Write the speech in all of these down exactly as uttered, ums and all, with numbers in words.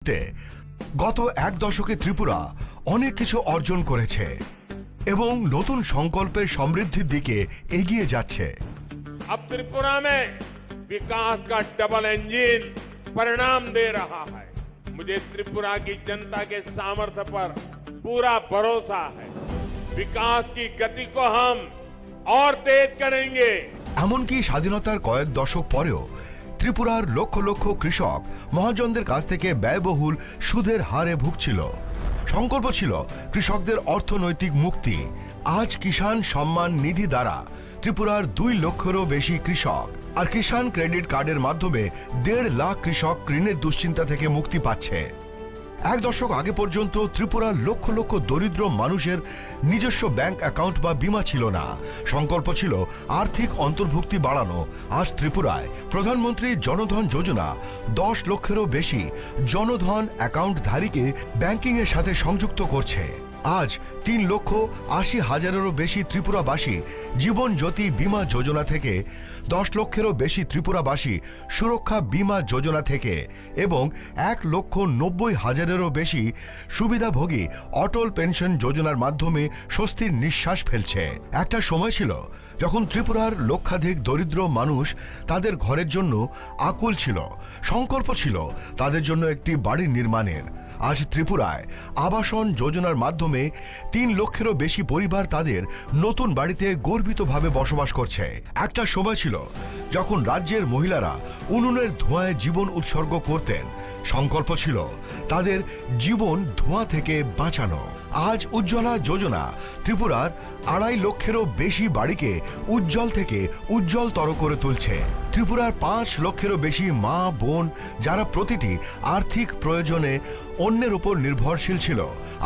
তে গত এক দশকে ত্রিপুরা অনেক কিছু অর্জন করেছে এবং নতুন সংকল্পের সমৃদ্ধির দিকে এগিয়ে যাচ্ছে। अब त्रिपुरा में विकास का डबल इंजन परिणाम दे रहा है। मुझे त्रिपुरा की जनता के सामर्थ्य पर पूरा भरोसा है। विकास की गति को हम और तेज करेंगे। এমনকি স্বাধীনতার কয়েক দশক পরেও ত্রিপুরার লক্ষ লক্ষ কৃষক মহাজনদের কাছ থেকে ব্যয়বহুল সুদের হারে ভুগছিল। সংকল্প ছিল কৃষকদের অর্থনৈতিক মুক্তি। আজ কিষাণ সম্মান নিধি দ্বারা ত্রিপুরার দুই লক্ষেরও বেশি কৃষক আর কিষাণ ক্রেডিট কার্ডের মাধ্যমে দেড় লাখ কৃষক ঋণের দুশ্চিন্তা থেকে মুক্তি পাচ্ছে। এক দশক আগে পর্যন্ত ত্রিপুরার লক্ষ লক্ষ দরিদ্র মানুষের নিজস্ব ব্যাংক অ্যাকাউন্ট বা বীমা ছিল না। সংকল্প ছিল আর্থিক অন্তর্ভুক্তি বাড়ানো। আজ ত্রিপুরায় প্রধানমন্ত্রী জনধন যোজনা দশ লক্ষেরও বেশি জনধন অ্যাকাউন্টধারীকে ব্যাংকিংয়ের সাথে সংযুক্ত করছে। আজ তিন লক্ষ আশি হাজারেরও বেশি ত্রিপুরাবাসী জীবন জ্যোতি বীমা যোজনা থেকে, দশ লক্ষেরও বেশি ত্রিপুরাবাসী সুরক্ষা বীমা যোজনা থেকে এবং এক লক্ষ নব্বই হাজারেরও বেশি সুবিধাভোগী অটল পেনশন যোজনার মাধ্যমে স্বস্তির নিঃশ্বাস ফেলছে। একটা সময় ছিল যখন ত্রিপুরার লক্ষাধিক দরিদ্র মানুষ তাদের ঘরের জন্য আকুল ছিল। সংকল্প ছিল তাদের জন্য একটি বাড়ি নির্মাণের। আজ ত্রিপুরায় আবাসন যোজনার মাধ্যমে তিন লক্ষেরও বেশি পরিবার তাদের নতুন বাড়িতে গর্বিতভাবে বসবাস করছে। একটা সময় ছিল যখন রাজ্যের মহিলারা উনুনের ধোঁয়ায় জীবন উৎসর্গ করতেন। সংকল্প ছিল তাদের জীবন ধোঁয়া থেকে বাঁচানো। আজ উজ্জ্বলা যোজনা ত্রিপুরার আড়াই লক্ষেরও বেশি বাড়িকে উজ্জ্বল থেকে উজ্জ্বলতর করে তুলছে। ত্রিপুরার পাঁচ লক্ষেরও বেশি মা বোন, যারা প্রতিটি আর্থিক প্রয়োজনে অন্যের উপর নির্ভরশীল ছিল,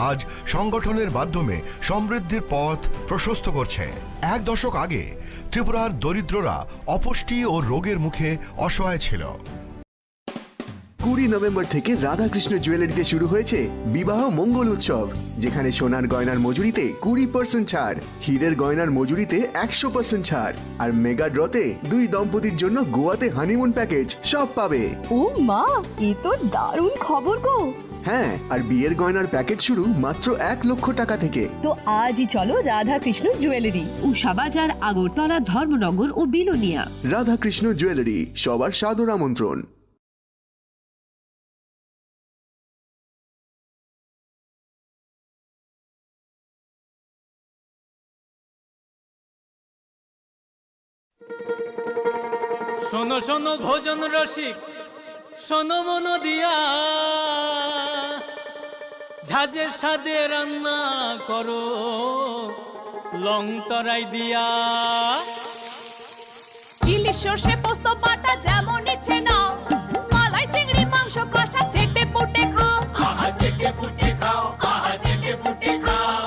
আজ সংগঠনের মাধ্যমে সমৃদ্ধির পথ প্রশস্ত করছে। এক দশক আগে ত্রিপুরার দরিদ্ররা অপুষ্টি ও রোগের মুখে অসহায় ছিল। কুড়ি নভেম্বর থেকে রাধাকৃষ্ণ জুয়েলারিতে শুরু হয়েছে বিবাহ মঙ্গল উৎসব, যেখানে সোনার গয়নার মজুরিতে কুড়ি পার্সেন্ট ছাড়, হীরের গয়নার মজুরিতে একশো পার্সেন্ট ছাড়, আর মেগা ড্রতে দুই দম্পতির জন্য গোয়াতে হানিমুন প্যাকেজ, সব পাবে। ও মা, এ তো দারুণ খবর গো। হ্যাঁ, আর বিয়ের গয়নার প্যাকেজ শুরু মাত্র এক লক্ষ টাকা থেকে। তো আজই চলো রাধাকৃষ্ণ জুয়েলারি। উষা বাজার, আগরতলা, ধর্মনগর ও বিলোনিয়া। রাধাকৃষ্ণ জুয়েলারি, সবার সাদর আমন্ত্রণ। শোনো শোনো ভোজন রসিক, শোনো মন দিয়া, ঝাঁঝের স্বাদে রান্না করো লং তরাই দিয়া। ইলিশ সর্ষে পোস্ত বাটা যেমন ইচ্ছে নাও, মালাই চিংড়ি মাংস কষা চেটে পুটে খাও। আহা চেটে পুটে খাও, আহা চেটে পুটে খাও।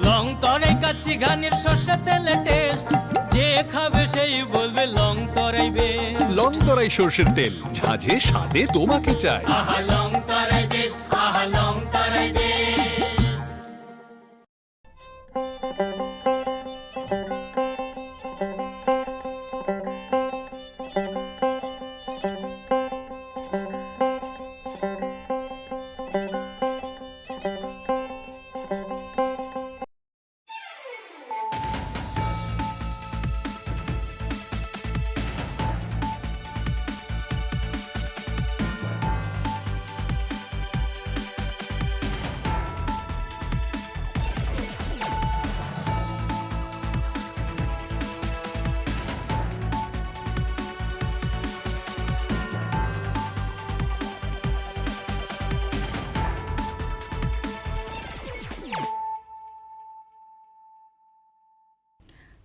লং তরাই কাচ্চি ঘানির সর্ষে তেলে টেস্ট, যে খাবে সেই বলবে লং তরাই বেস্ট। লং তরাই সর্ষের তেল, ঝাঁঝে স্বাদে তোমাকে চাই। আহা লং তরাই বেস্ট, আহা লং তরাই best.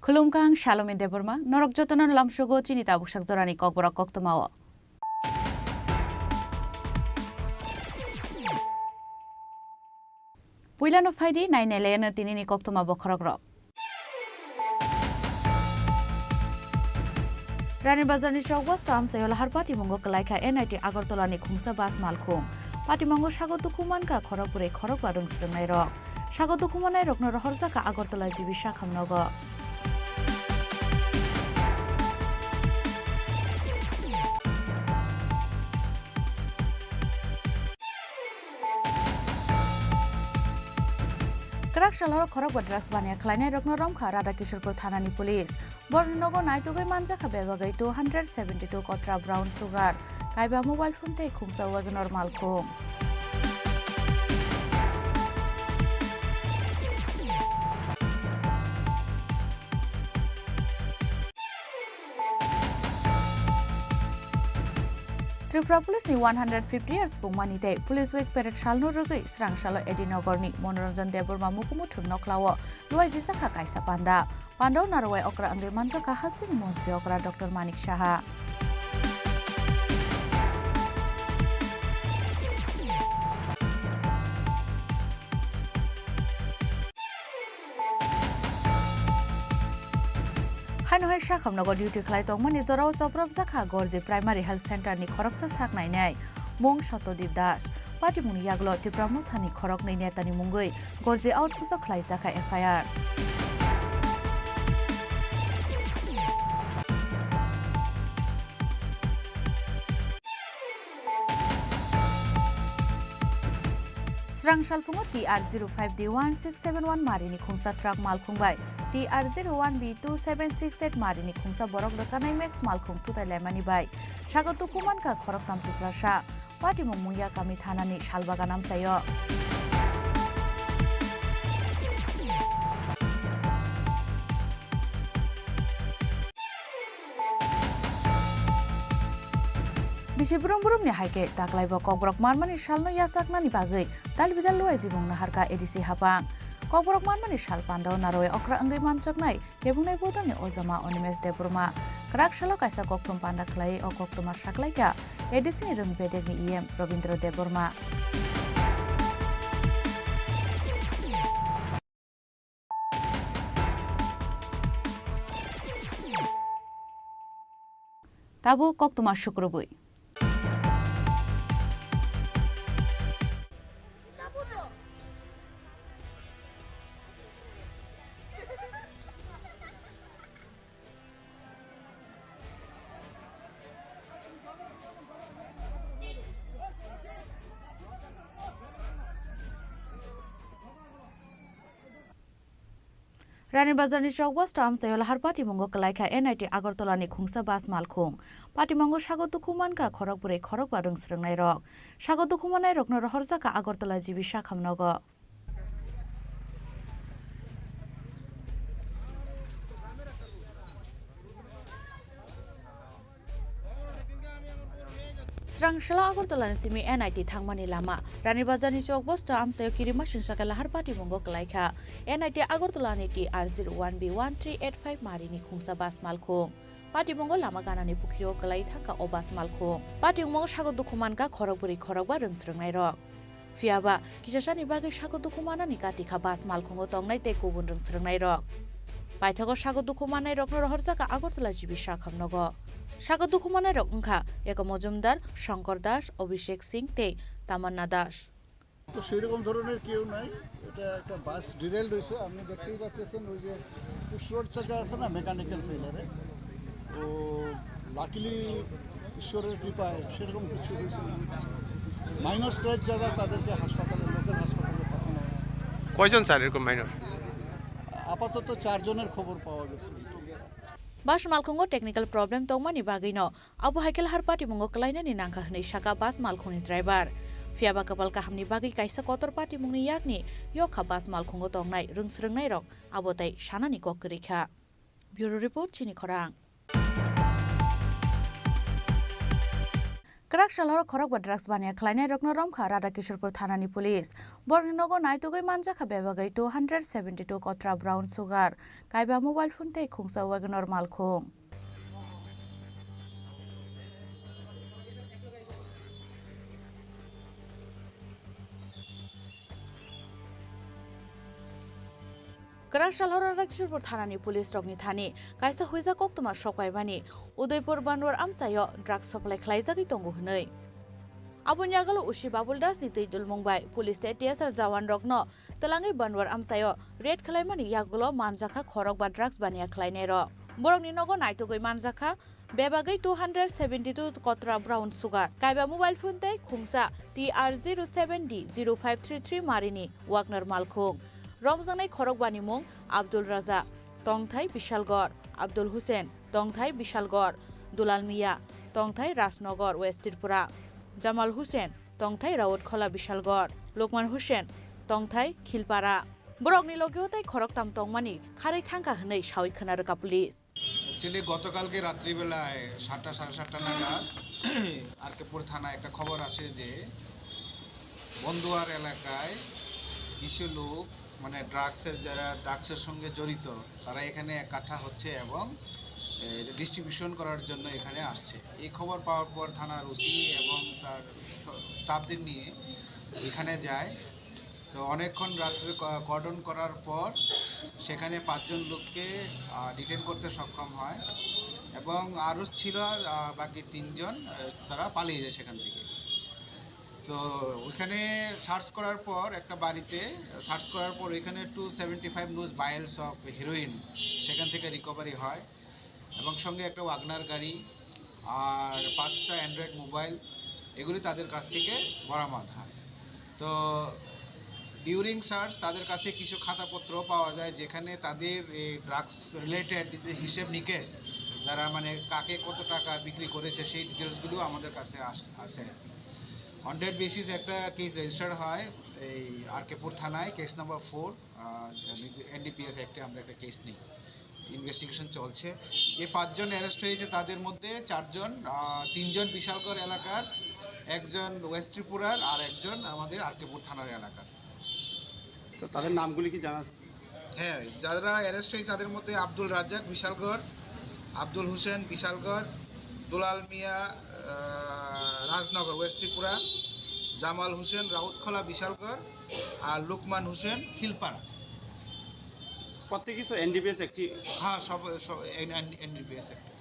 Khulumkha, ang Salome Debbarma, norok jotono lamsogo chini tabuk sak jorani kokborok koktwmao. Puilano phaidi, nainailayano tinini koktwma bokhorokrok. Rani Bazarni chokbas to amchaio lahar patimungo kwlaikha N I T Agartala ni khungsa bus malkhung. Patimungo sago dukhu mankha khorokbrwi khorokba rwng swrwngnairok. Sago dukhu mannairokno rohorjakha Agartala G B sakhamnogo. Kwrak salhoro khorokba drugs baniya khlainairokno romkha Radha Kishorpur thanani police. Borokni nogo naitugwi manjakha bebagwi two hundred seventy two kotra brown sugar, kaiba mobile phone tei khungsa Wagon R malkhung. Tripura Police ni one hundred fifty years pungmani tei Police Week parade salno rwgwi swrang salo A D Nogor ni Monoranjan Debbarma mukumu thwng nokhlao luai jisakha kaisa panda. Pandao narwai okra wngwi manjakha hasteni montri okra Doctor Manik Saha. Haino hai sakhamnogo duty khlai tongmani jorao chopropjakha Gorji Primary Health Center ni khoroksa sak nainai mung Satyadip Das. Patimungni yagulo Tipra Mothani khoroknwi netani mungwi Gorji outpost o khlaijakha F I R. Srang salphungo T R zero five D one six seven one marini khungsa truck malkhung bai T R zero one B two seven six eight marini khungsa borok rwkanai Max malkhung thutai laimani bai sago tuku mankha khoroktham Tiprasa. Patimung Mungya kami thanani salbagan amchaio. Bisi brum brumni hai khe taklaibo Kokborok manmani salno yachaknani bagwi dalbidal luai jibung naharkha A D C hapang. Kokborok manmani sal pandao narwai okra wngwi manjaknai kebungnai bodolni ojama Animesh Debbarma kwrak salo kaisa kokthum panda khlaiwi o koktwma saklaikha A D C ni rwng bedekni E M Rabindra Debbarma. Tabuk koktwma sukrubwi. Rani Bazarni chokbosto amchaio lahar patimungo kwlaikha N I T Agartala ni khungsa bus malkhung. Patimungo sago dukhu mankha khorok bwrwi khorok ba rwng swrwngnairok. Sago dukhu mannairokno rohorjakha Agartala G B sakhamnogo. Srang salo Agartala ni simi N I T thangmani lama. Rani Bazarni chokbosto amchaio kirima singsa khe lahar patimungo kwlaikha. N I T Agartala ni T R zero one B one three eight five marini khungsa bus malkhung. Patimungo lama ganani pukhrio kwlai thangkha o bus malkhung. Patimungo sago dukhu mankha khorok bwrwi khorok ba rwng swrwngnairok. Phiyaba, kisasani bagwi sago dukhu manani kati kha bus malkhungo tongnai tei kubun rwng swrwngnairok. Paithago sago dukhu mannairokno rohorjakha Agartala G B sakhamnogo. Sago dukhu mannairok wngkha Eko Mojumdar, Shankar Das, Abhishek Singh tei Tamanna Das. তো সেই রকম ধরনের কেউ নাই, এটা একটা বাস ডিরেইলড হয়েছে। আপনি দেখতেই পাচ্ছেন, ওই যে পুশ রডটা যা আছে না, মেকানিক্যাল ফেইলারে, তো লাকিলি ঈশ্বরের কৃপায় সেরকম কিছু হয়েছে না। মাইনর স্ক্র্যাচ যারা, তাদেরকে হাসপাতালে, লোকাল হাসপাতালে পাঠানো হয়েছে। কয়জন স্যার এরকম মাইনর? আপাতত চারজনের খবর পাওয়া গেছে। Bus malkhungo technical problem tongmani bagwino abo hai khe lahar patimungo kwlainani nangkha hwnwi sakha bus malkhungni driver. Phiyaba kwpal kahamni bagwi kaisa kotor patimungni yakni yokha bus malkhungo tongnai rwng swrwngnairok abo tei sanani kok kwrwi kha. Bureau Report, Chini Khorang. Kwrak salhoro khorokba drugs baniya khlainairokno romkha Radha Kishorpur thanani police. Borokni nogo naitugwi manjakha bebagwi two hundred seventy two kotra brown sugar, kaiba mobile phone tei khungsa Wagon R malkhung. Kwrak salhoro Radha Kishorpur thanani police rokni thani kaisa huijak koktwma sokpaimani Udaipur Bandwar amchaio drugs supply khlaijagwi tongo hwnwi. Aboni yagulo usi Babul Das ni twi dulmung bai police tei T S R jawan rokno twlangwi Bandwar amchaio raid khlaimani yagulo manjakha khorokba drugs baniya khlainairok. Borokni nogo naitugwi manjakha bebagwi two hundred seventy two kotra brown sugar, kaiba mobile phone tei khungsa T R zero seven D zero five three three marini Wagon R malkhung. Romjaknai khorokbani mung Abdul Raza, tongthai Bishalgarh, Abdul Hussein, tongthai Bishalgarh, Dulal Mia, tongthai Rajnagar, West Tripura, Jamal Hussein, tongthai Rautkhla Bishalgarh, Lukman Hussein, tongthai Khilpara. Borokni logeo tei khoroktam tongmani kharwi thangkha hwnwi sawi khwna rwkha police. Actually, গতকালকে রাত্রিবেলায় সাতটা, সাড়ে সাতটা নাগাদ আরকেপুর থানায় একটা খবর আসে যে বন্দুয়ার এলাকায় কিছু লোক, মানে, ড্রাগসের, যারা ড্রাগসের সঙ্গে জড়িত, তারা এখানে এককাঠা হচ্ছে এবং, এ, এটা ডিস্ট্রিবিউশন করার জন্য এখানে আসছে। এই খবর পাওয়ার পর থানার ওসি এবং তার স-, স্টাফদের নিয়ে এখানে যায়। তো অনেকক্ষণ রাত্রে ক-, কর্ডন করার পর সেখানে পাঁচজন লোককে, আহ, ডিটেইন করতে সক্ষম হয় এবং আরও ছিল, আহ, বাকি তিনজন, আহ, তারা পালিয়ে যায় সেখান থেকে। তো ওইখানে সার্চ করার পর একটা বাড়িতে সার্চ করার পর ওইখানে two seventy five loose vials of heroin সেখান থেকে রিকভারি হয় এবং সঙ্গে একটা ওয়াগনার গাড়ি আর পাঁচটা অ্যান্ড্রয়েড মোবাইল, এগুলি তাদের কাছ থেকে বরামদ হয়। তো ডিউরিং সার্চ তাদের কাছে কিছু খাতাপত্র পাওয়া যায়, যেখানে তাদের এই ড্রাগস রিলেটেড যে হিসেব নিকেশ, যারা, মানে, কাকে কত টাকা বিক্রি করেছে, সেই ডিটেলসগুলিও আমাদের কাছে আস-, আছে। অন দ্যাট বেসিস একটা কেস রেজিস্টার হয় এই আরকেপুর থানায়, কেস নাম্বার ফোর। এনডিপিএস অ্যাক্টে আমরা একটা কেস নিই, ইনভেস্টিগেশন চলছে। যে পাঁচজন অ্যারেস্ট হয়েছে, তাদের মধ্যে চারজন, আহ, তিনজন বিশালগড় এলাকার, একজন ওয়েস্ট ত্রিপুরার, আর একজন আমাদের আরকেপুর থানার এলাকার। স্যার, তাদের নামগুলি কি জানা আছে? হ্যাঁ, যারা অ্যারেস্ট হয়েছে, তাদের মধ্যে আব্দুল রাজ্জাক, বিশালগড়, আব্দুল হোসেন, বিশালগড়, দুলাল মিয়া, আহ, রাজনগর, ওয়েস্ট ত্রিপুরা, জামাল হোসেন, রাউতখোলা, বিশালগড়, আর লুকমান হোসেন, খিলপাড়া। প্রত্যেকেই স্যার এনডিপিএস একটি। হ্যাঁ, সব, সব এন-, এন-, এনডিপিএস একটি।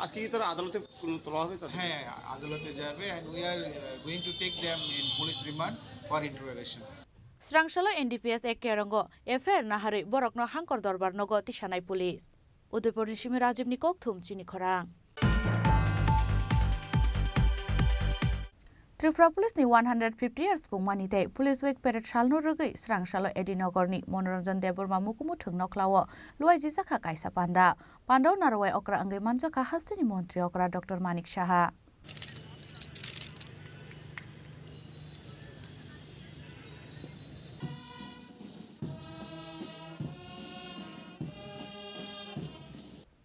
আজকে কি তারা আদালতে কোনো তোলা হবে তাদের? হ্যাঁ, আদালতে যাবে, and we are, uh, going to take them in police remand for interrogation. Srangsalo N D P S Act kerongo F I R naharwi borokno hangkor dorbar nogo tisanai police. Udaipurni simi Rajibni kokthum chini khorang. Tripura Police ni one hundred fifty years pungmani tei Police Week parade salno rwgwi Srangsalo A D Nogor ni Monoranjan Debbarma mukumu thwng nokhlao luai jijakha kaisa panda. Pandao narwai okra wngwi manjakha hasteni montri okra Doctor Manik Saha.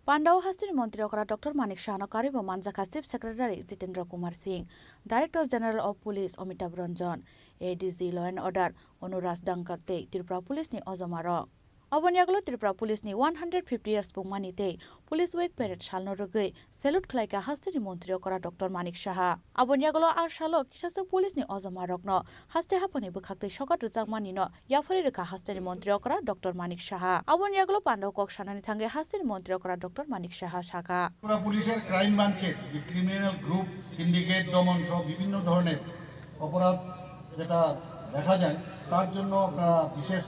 Pandao hasteni montri okra Doctor Manik Sahano karwibo manjakha Chief Secretary Jitendra Kumar Singh, Director General of Police Amitabh Ranjan, A D G Law and Order Anurag Dangkar tei Tripura Police ni ojomarok. Aboni yagulo Tripura Police ni one hundred fifty years pungmani tei Police Week parade salno rwgwi salute khlaikha hasteni montri okra Doctor Manik Saha. Aboni yagulo a salo kisaswk police ni ojomarokno haste haphangni bwkhaktwi sokat rwjakmanino yapharwi rwkha hasteni montri okra Doctor Manik Saha. Aboni yagulo pandao kok sanani thangwi hasteni montri okra Doctor Manik Saha sakha. Tripura পুলিশের ক্রাইম ব্রাঞ্চের যে criminal group, syndicate দমন সহ বিভিন্ন ধরনের অপরাধ যেটা দেখা যায়, তার জন্য আপনারা বিশেষ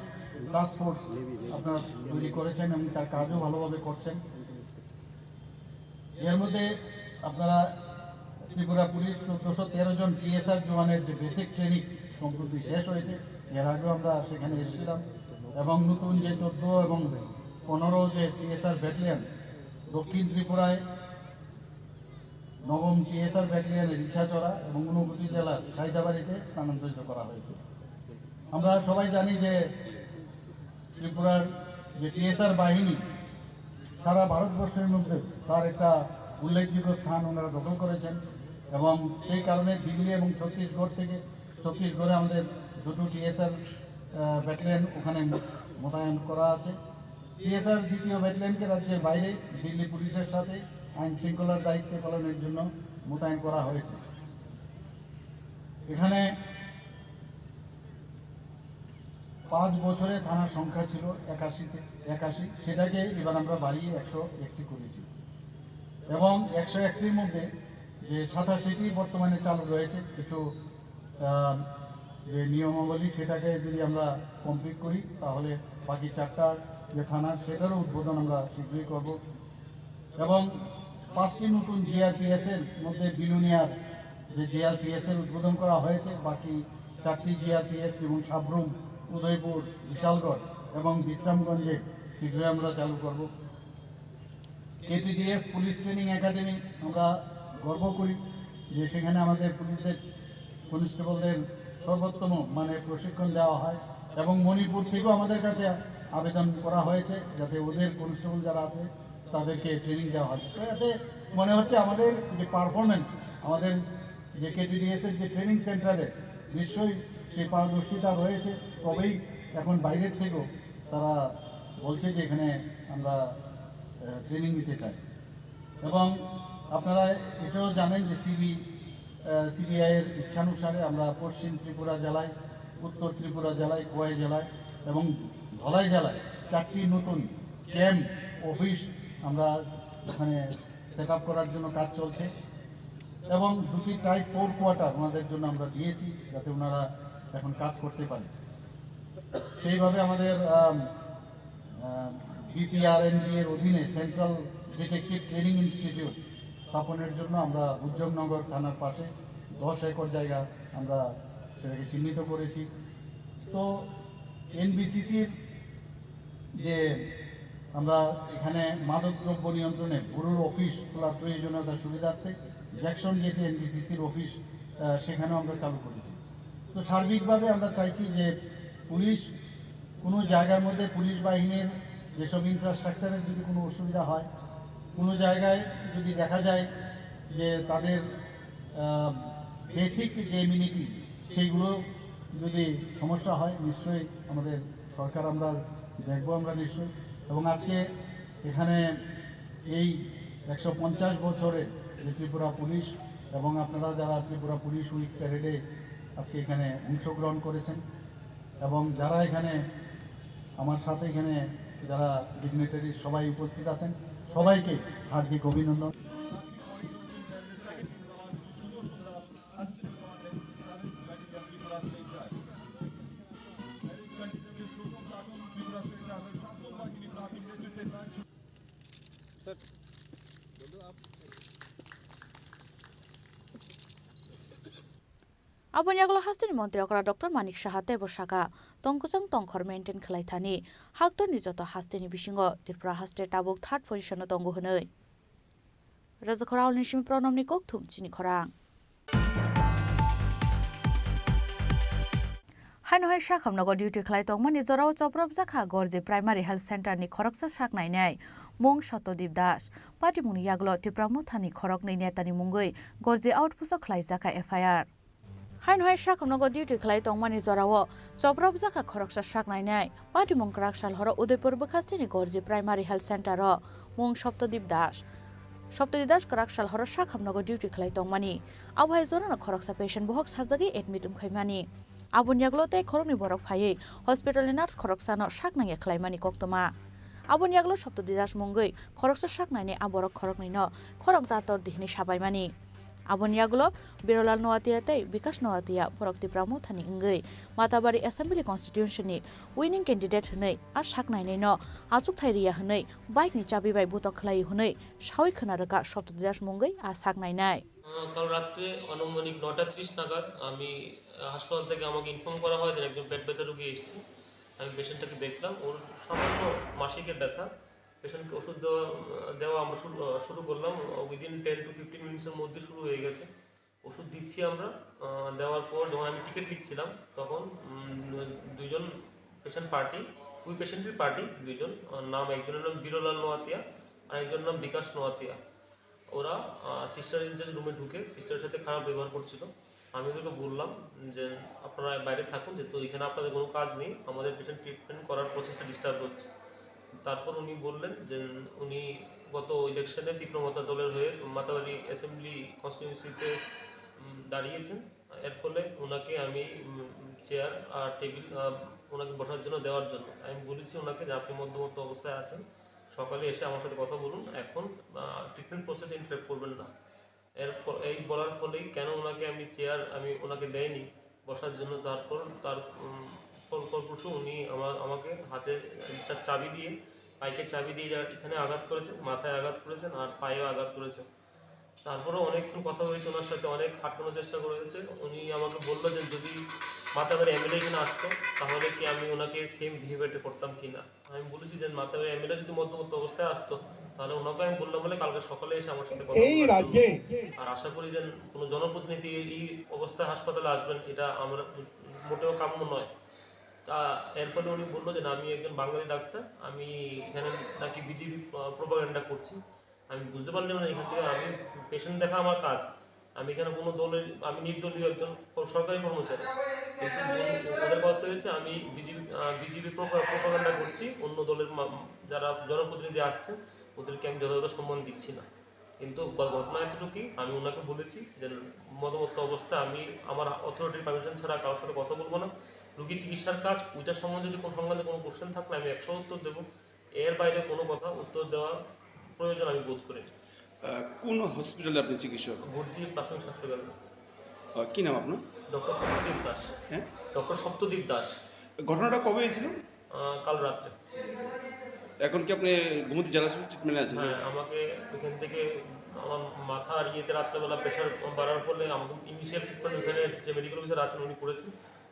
টাস্ক ফোর্স আপনারা তৈরি করেছেন এবং তার কাজও ভালোভাবে করছেন। এর মধ্যে আপনারা ত্রিপুরা পুলিশ চোদ্দশো তেরো জন টিএসআর জওয়ানের যে বেসিক ট্রেনিং সম্প্রতি শেষ হয়েছে, এর আগেও আমরা সেখানে এসেছিলাম, এবং নতুন যে চোদ্দ এবং পনেরো যে টিএসআর ব্যাটালিয়ন, দক্ষিণ ত্রিপুরায় নবম টিএসআর ব্যাটালিয়নের ইছাচড়া এবং ঊনকোটি জেলার সাইদাবাড়িতে স্থানান্তরিত করা হয়েছে। আমরা সবাই জানি যে ত্রিপুরার যে টিএসআর বাহিনী সারা ভারতবর্ষের মধ্যে তার একটা উল্লেখযোগ্য স্থান ওনারা দখল করেছেন, এবং সেই কারণে দিল্লি এবং ছত্তিশগড় থেকে, ছত্তিশগড়ে আমাদের দুটো টিএসআর, আহ, ব্যাটালিয়ন ওখানে মোতায়েন করা আছে। টিএসআর দ্বিতীয় ব্যাটালিয়নকে রাজ্যের বাইরে দিল্লি পুলিশের সাথে আইন শৃঙ্খলার দায়িত্ব পালনের জন্য মোতায়েন করা হয়েছে। এখানে পাঁচ বছরে থানার সংখ্যা ছিল একাশিতে, একাশি, সেটাকে এবার আমরা বাড়িয়ে একশো একটি করেছি। এবং একশো একটির মধ্যে যে সাতাশিটি বর্তমানে চালু রয়েছে, কিছু, আহ, যে নিয়মাবলী, সেটাকে যদি আমরা কমপ্লিট করি, তাহলে বাকি চারটা যে থানা, সেটারও উদ্বোধন আমরা শীঘ্রই করব। এবং পাঁচটি নতুন জিআরপিএস এর মধ্যে বিলোনিয়ার যে জিআরপিএস এর উদ্বোধন করা হয়েছে, বাকি চারটি জিআরপিএস এবং সাবরুম উদয়পুর, বিশালগড় এবং বিশ্রামগঞ্জে শীঘ্রই আমরা চালু করব। কেটিডিএস পুলিশ ট্রেনিং একাডেমি, আমরা গর্ব করি যে সেখানে আমাদের পুলিশদের, কনস্টেবলদের সর্বোত্তম মানে প্রশিক্ষণ দেওয়া হয় এবং মণিপুর থেকেও আমাদের কাছে আবেদন করা হয়েছে যাতে ওদের কনস্টেবল যারা আছে তাদেরকে ট্রেনিং দেওয়া হয়। তো এতে মনে হচ্ছে আমাদের যে পারফরমেন্স, আমাদের যে কেটিডিএস এর যে ট্রেনিং সেন্টারে নিশ্চয়ই সেই পারদর্শিতা রয়েছে, তবেই এখন বাইরের থেকেও তারা বলছে যে এখানে আমরা ট্রেনিং নিতে চাই। এবং আপনারা এটাও জানেন যে সিবি সিবিআই এর ইচ্ছানুসারে আমরা পশ্চিম ত্রিপুরা জেলায়, উত্তর ত্রিপুরা জেলায়, খোয়াই জেলায় এবং ধলাই জেলায় চারটি নতুন ক্যাম্প অফিস আমরা ওখানে সেট আপ করার জন্য কাজ চলছে এবং দুটি টাইপ ফোর কোয়ার্টার ওনাদের জন্য আমরা দিয়েছি, যাতে ওনারা এখন কাজ করতে পারেন। সেইভাবে আমাদের বিপিআরএনডি এর অধীনে সেন্ট্রাল ডিটেকটিভ ট্রেনিং ইনস্টিটিউট স্থাপনের জন্য আমরা উজ্জমনগর থানার পাশে দশ একর জায়গা আমরা সেটাকে চিহ্নিত করেছি। তো এনবিসিসির যে আমরা এখানে মাদক দ্রব্য নিয়ন্ত্রণে ব্যুরোর অফিস খোলার প্রয়োজনীয়তার সুবিধার্থে জ্যাকসন গেটে এনবিসিসির অফিস, আহ, সেখানেও আমরা চালু করেছি। তো সার্বিকভাবে আমরা চাইছি যে পুলিশ, কোনো জায়গার মধ্যে পুলিশ বাহিনীর যেসব ইনফ্রাস্ট্রাকচারের যদি কোনো অসুবিধা হয়, কোনো জায়গায় যদি দেখা যায় যে তাদের বেসিক যে এমিনিটি সেইগুলো যদি সমস্যা হয়, নিশ্চয়ই আমাদের সরকার আমরা দেখবো আমরা নিশ্চয়ই। এবং আজকে এখানে এই একশো পঞ্চাশ বছরের যে ত্রিপুরা পুলিশ এবং আপনারা যারা ত্রিপুরা পুলিশ উইক প্যারেডে আজকে এখানে অংশগ্রহণ করেছেন এবং যারা এখানে আমার সাথে এখানে যারা ডিগনিটারি সবাই উপস্থিত আছেন, সবাইকে হার্দিক অভিনন্দন। Aboni yagulo hasteni montri okra Doctor Manik Saha teibo saka, tongkwchang tongkhor maintain khlai thani, haktorni joto hasteni bisingo Tripura haste tabuk third position o tongo hwnwi. Rajakhor Aulni simi Pranamni kokthum chini khorang. Haino hai Sakhamnogo duty khlai tongmani jorao choprobjak kha Gorji Primary Health Center ni khoroksa sak nainai mung Satyadip Das. Patimungni yagulo Tipra Mothani khoroknwi netani mungwi Gorji outpost o khlaijak kha F I R. Haino hai Sakhamnogo duty khlai tongmani jorao choprobjak kha khoroksa sak nainai. Patimung kwrak sal horo Udaipur bwkhasteni Gorji Primary Health Center o mung Satyadip Das. Satyadip Das kwrak sal horo Sakhamnogo duty khlai tongmani. Abo hai jorano khoroksa patient bohok sajagwi admit wngkhaimani. Aboni yagulo tei khoroknwi borok phaiwi hospital ni nurse khoroksano sak nangya khlaimani koktwma. Aboni yagulo Satyadip Das mungwi khoroksa sak nainai a borok khoroknwino khorok dator di hwnwi sabaimani. Aboni yagulo Birolal Noatia tei Bikash Noatia borok Tipra Mothani wngwi Matabari Assembly Constituency ni winning candidate hwnwi a sak nainaino achukthai riya hwnwi bike ni chabi bai butok khlai hwnwi sawi khwna rwkha Satyadip Das mungwi a sak nainai. আহ, কাল রাত্রে আনুমানিক নয়টা ত্রিশ নাগাদ আমি, আহ, হাসপাতাল থেকে আমাকে ইনফর্ম করা হয় যে একজন পেট ব্যথা রোগী এসেছে। আমি পেশেন্টটাকে দেখলাম, ওর সামান্য মাসিকের ব্যথা। পেশেন্টকে ওষুধ দেওয়া, দেওয়া আমরা শুরু, আহ, শুরু করলাম। Within ten to fifteen মিনিটসের মধ্যে শুরু হয়ে গেছে। ওষুধ দিচ্ছি আমরা, আহ, দেওয়ার পর যখন আমি টিকিট লিখছিলাম, তখন, উম, দুইজন পেশেন্ট পার্টি, দুই পেশেন্টের পার্টি দুইজন, আহ, নাম, একজনের নাম বিরলাল নোয়াতিয়া আর একজনের নাম বিকাশ নোয়াতিয়া। ওরা, আহ, সিস্টার ইনচার্জ রুমে ঢুকে সিস্টারের সাথে খারাপ ব্যবহার করছিল। আমি ওদেরকে বললাম যে, "আপনারা বাইরে থাকুন, যেহেতু এখানে আপনাদের কোনো কাজ নেই, আমাদের পেশেন্ট ট্রিটমেন্ট করার প্রসেসটা ডিস্টার্ব হচ্ছে।" তারপর উনি বললেন যে উনি গত ইলেকশনে তীব্র মতা দলের হয়ে মাতাবাড়ি অ্যাসেম্বলি কনস্টিটিউয়েন্সিতে, উম, দাঁড়িয়েছেন। এর ফলে ওনাকে আমি, উম, চেয়ার আর টেবিল, আহ, ওনাকে বসার জন্য দেওয়ার জন্য। আমি বলেছি ওনাকে যে, "আপনি মদ্যমত্ত অবস্থায় আছেন, সকালে এসে আমার সাথে কথা বলুন, এখন, আহ, ট্রিটমেন্ট প্রসেস ইন্টারাপ্ট করবেন না।" এর ফ-, এই বলার ফলেই কেন ওনাকে আমি চেয়ার, আমি ওনাকে দেয়নি বসার জন্য। তারপর তার, উম, ফল-, ফলপ্রসূ উনি আমা-, আমাকে হাতে চা-, চাবি দিয়ে, বাইকের চাবি দিয়ে যা-, এখানে আঘাত করেছেন, মাথায় আঘাত করেছেন আর পায়েও আঘাত করেছেন। তারপরেও অনেকক্ষণ কথা হয়েছে ওনার সাথে, অনেক আটকানোর চেষ্টা করা হয়েছে। উনি আমাকে বললো যে যদি মাতাবের এমএলএ এখানে আসতো, তাহলে কি আমি ওনাকে সেম বিহেভিয়ারটা করতাম কি না? আমি বলেছি যে মাতাবের এমএলএ যদি মধ্যমত্ত অবস্থায় আসতো, তাহলে ওনাকে আমি বললাম বলে কালকে সকালে এসে আমার সাথে কথা এই বলার জন্য। রাজ্যে আর আশা করি যে কোনো জনপ্রতিনিধি এই অবস্থায় হাসপাতালে আসবেন, এটা আমরা মোটেও কাম্য নয়। তা এর ফলে উনি বললো যে, "না, আমি একজন বাঙালি ডাক্তার, আমি এখানে নাকি বিজেপি, আহ, প্রোপাগান্ডা করছি।" আমি বুঝতে পারলাম না, এখান থেকে আমি পেশেন্ট দেখা আমার কাজ, আমি এখানে কোনো দলের, আমি নির্দলীয় একজন কর-, সরকারি কর্মচারী, কিন্তু ওদের কথা হয়েছে আমি বিজেপি, আহ, বিজেপি প্রোপা-, প্রোপাগান্ডা করছি, অন্য দলের মা-, যারা জনপ্রতিনিধি আসছেন ওদেরকে আমি যথাযথ সম্মান দিচ্ছি না। কিন্তু বা-, ঘটনা এতটুকুই, আমি ওনাকে বলেছি যে মদমত্ত অবস্থায় আমি আমার অথরিটির পারমিশন ছাড়া কারোর সাথে কথা বলবো না। রুগী চিকিৎসার কাজ, ওইটার সম্বন্ধে যদি কোনো, সম্বন্ধে কোনো কোশ্চেন থাকলে আমি একশো উত্তর দেবো। এর বাইরে কোনো কথা উত্তর দেওয়ার প্রয়োজন আমি বোধ করি না। আহ, কোন হসপিটালে আপনি চিকিৎসক? গর্জি প্রাথমিক স্বাস্থ্য কেন্দ্র। আহ, কি নাম আপনার? ডক্টর সত্যদীপ দাস। হ্যাঁ? ডক্টর সত্যদীপ দাস। ঘটনাটা কবে হয়েছিল? আহ, কাল রাত্রে। এখন কি আপনি গোমতী জেলা হাসপাতালে ট্রিটমেন্টে আছেন? হ্যাঁ, আমাকে এখান থেকে আমার মাথা আর ইয়েতে রাত্রেবেলা প্রেশার বাড়ার ফলে আমাকে ইনিশিয়াল ট্রিটমেন্ট ওখানে যে মেডিকেল অফিসার আছেন উনি করেছেন।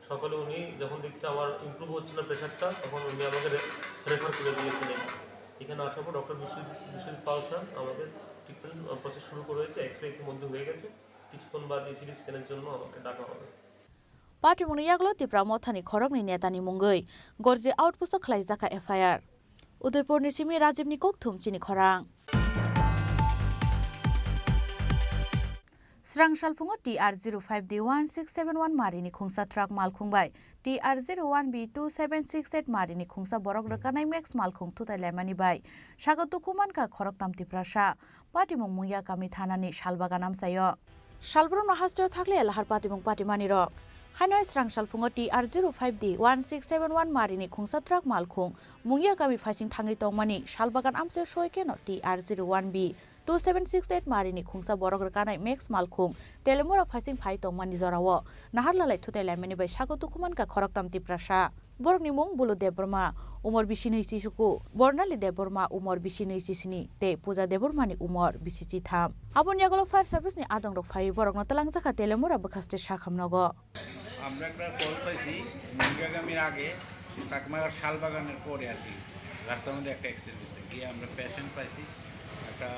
সকালে উনি যখন দেখছে আমার ইমপ্রুভ হচ্ছে না প্রেশারটা, তখন উনি আমাকে রে-, রেফার করে দিয়েছিলেন। এখানে আসার পর ডক্টর বিশ্বজিৎ, বিশ্বজিৎ পাল স্যার আমাকে ট্রিটমেন্ট, আহ, প্রসেস শুরু করেছে। এক্স রে ইতিমধ্যে হয়ে গেছে, কিছুক্ষণ বাদে সিটি স্ক্যানের জন্য আমাকে ডাকা হবে। Patimungni yagulo Tipra Mothani khoroknwi netani mungwi gorji outpost-o khlaijakha F I R. Udaipurni simi Rajibni kokthum chini khorang. Srang salphungo T R zero five D one six seven one marini khungsa truck malkhung bai T R zero one B two seven six eight marini khungsa borok rwkanai Max malkhung thutai laimani bai sago dukhu mankha khoroktham Tiprasa. Patimung Mungya kami thanani salbagan amchaio. Salbrumno hasteo thakle lahar patimung patimani rok. Haino srang salphungo T R zero five D one six seven one marini khungsa truck malkhung Mungya kami phaising thangwi tongmani salbagan amchaio soi keno T R zero one B two seven six eight marini khungsa borok rwkanai Max malkhung Telemura phaising phai tongmani jorao nahar lalai thutai laimani bai sago dukhu mankha khoroktham Tiprasa. Borokni mung Bulu Debbarma, umor bisi nwi chisuku, Bornali Debbarma, umor bisi nwi chisini, tei Puja Debbarmani umor bisi chitham. Aboni yagulo fire service ni adongrok phaiwi borokno twlangjakha Telemura bwkhaste sakham nogo. আমরা একটা কল পাইছি মুঙ্গিয়াগামীর আগে চাকমাঘাট শালবাগানের পরে আর কি, রাস্তার মধ্যে একটা অ্যাক্সিডেন্ট হয়েছে। গিয়ে আমরা পেশেন্ট পাইছি, একটা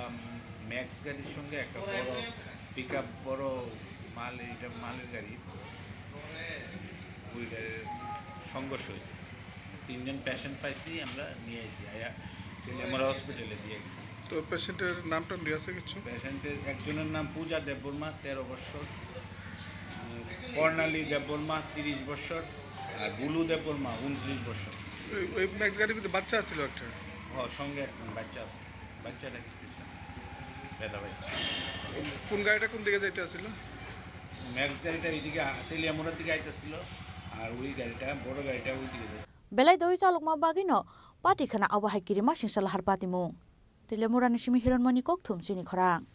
ম্যাক্স গাড়ির সঙ্গে একটা বড় পিক আপ, বড় মাল, এটা মালের গাড়ি, ওই গাড়ির সংঘর্ষ হয়েছে। তিনজন পেশেন্ট পাইছি আমরা, নিয়ে আইছি, আয়া তেলিয়ামুড়া হসপিটালে দিয়ে গেছি। তো পেশেন্টের নাম টাম দিয়ে আছে কিছু? পেশেন্টের একজনের নাম পূজা দেববর্মা, তেরো বছর, উম, বর্ণালী দেববর্মা, তিরিশ বছর, আর বুলু দেববর্মা, ঊনত্রিশ বছর। ওই, ওই ম্যাক্স গাড়ির ভিতরে বাচ্চা আছিল একটা? ও, সঙ্গে একজন বাচ্চা আছে, বাচ্চাটা কিছু ব্যথা পাইছে। কোন গাড়িটা কোন দিকে যাইতে আছিল? ম্যাক্স গাড়িটা এইদিকে আ-, তেলিয়ামুড়ার দিকে আইতেছিল, আর ওই গাড়িটা, বড় গাড়িটা ওই দিকে যাইতে। Belai doi chalokma bagwino party khwna abo hai kirima singsa lahar patimung. Telemurani simi Hironmoni kokthum chini khorang.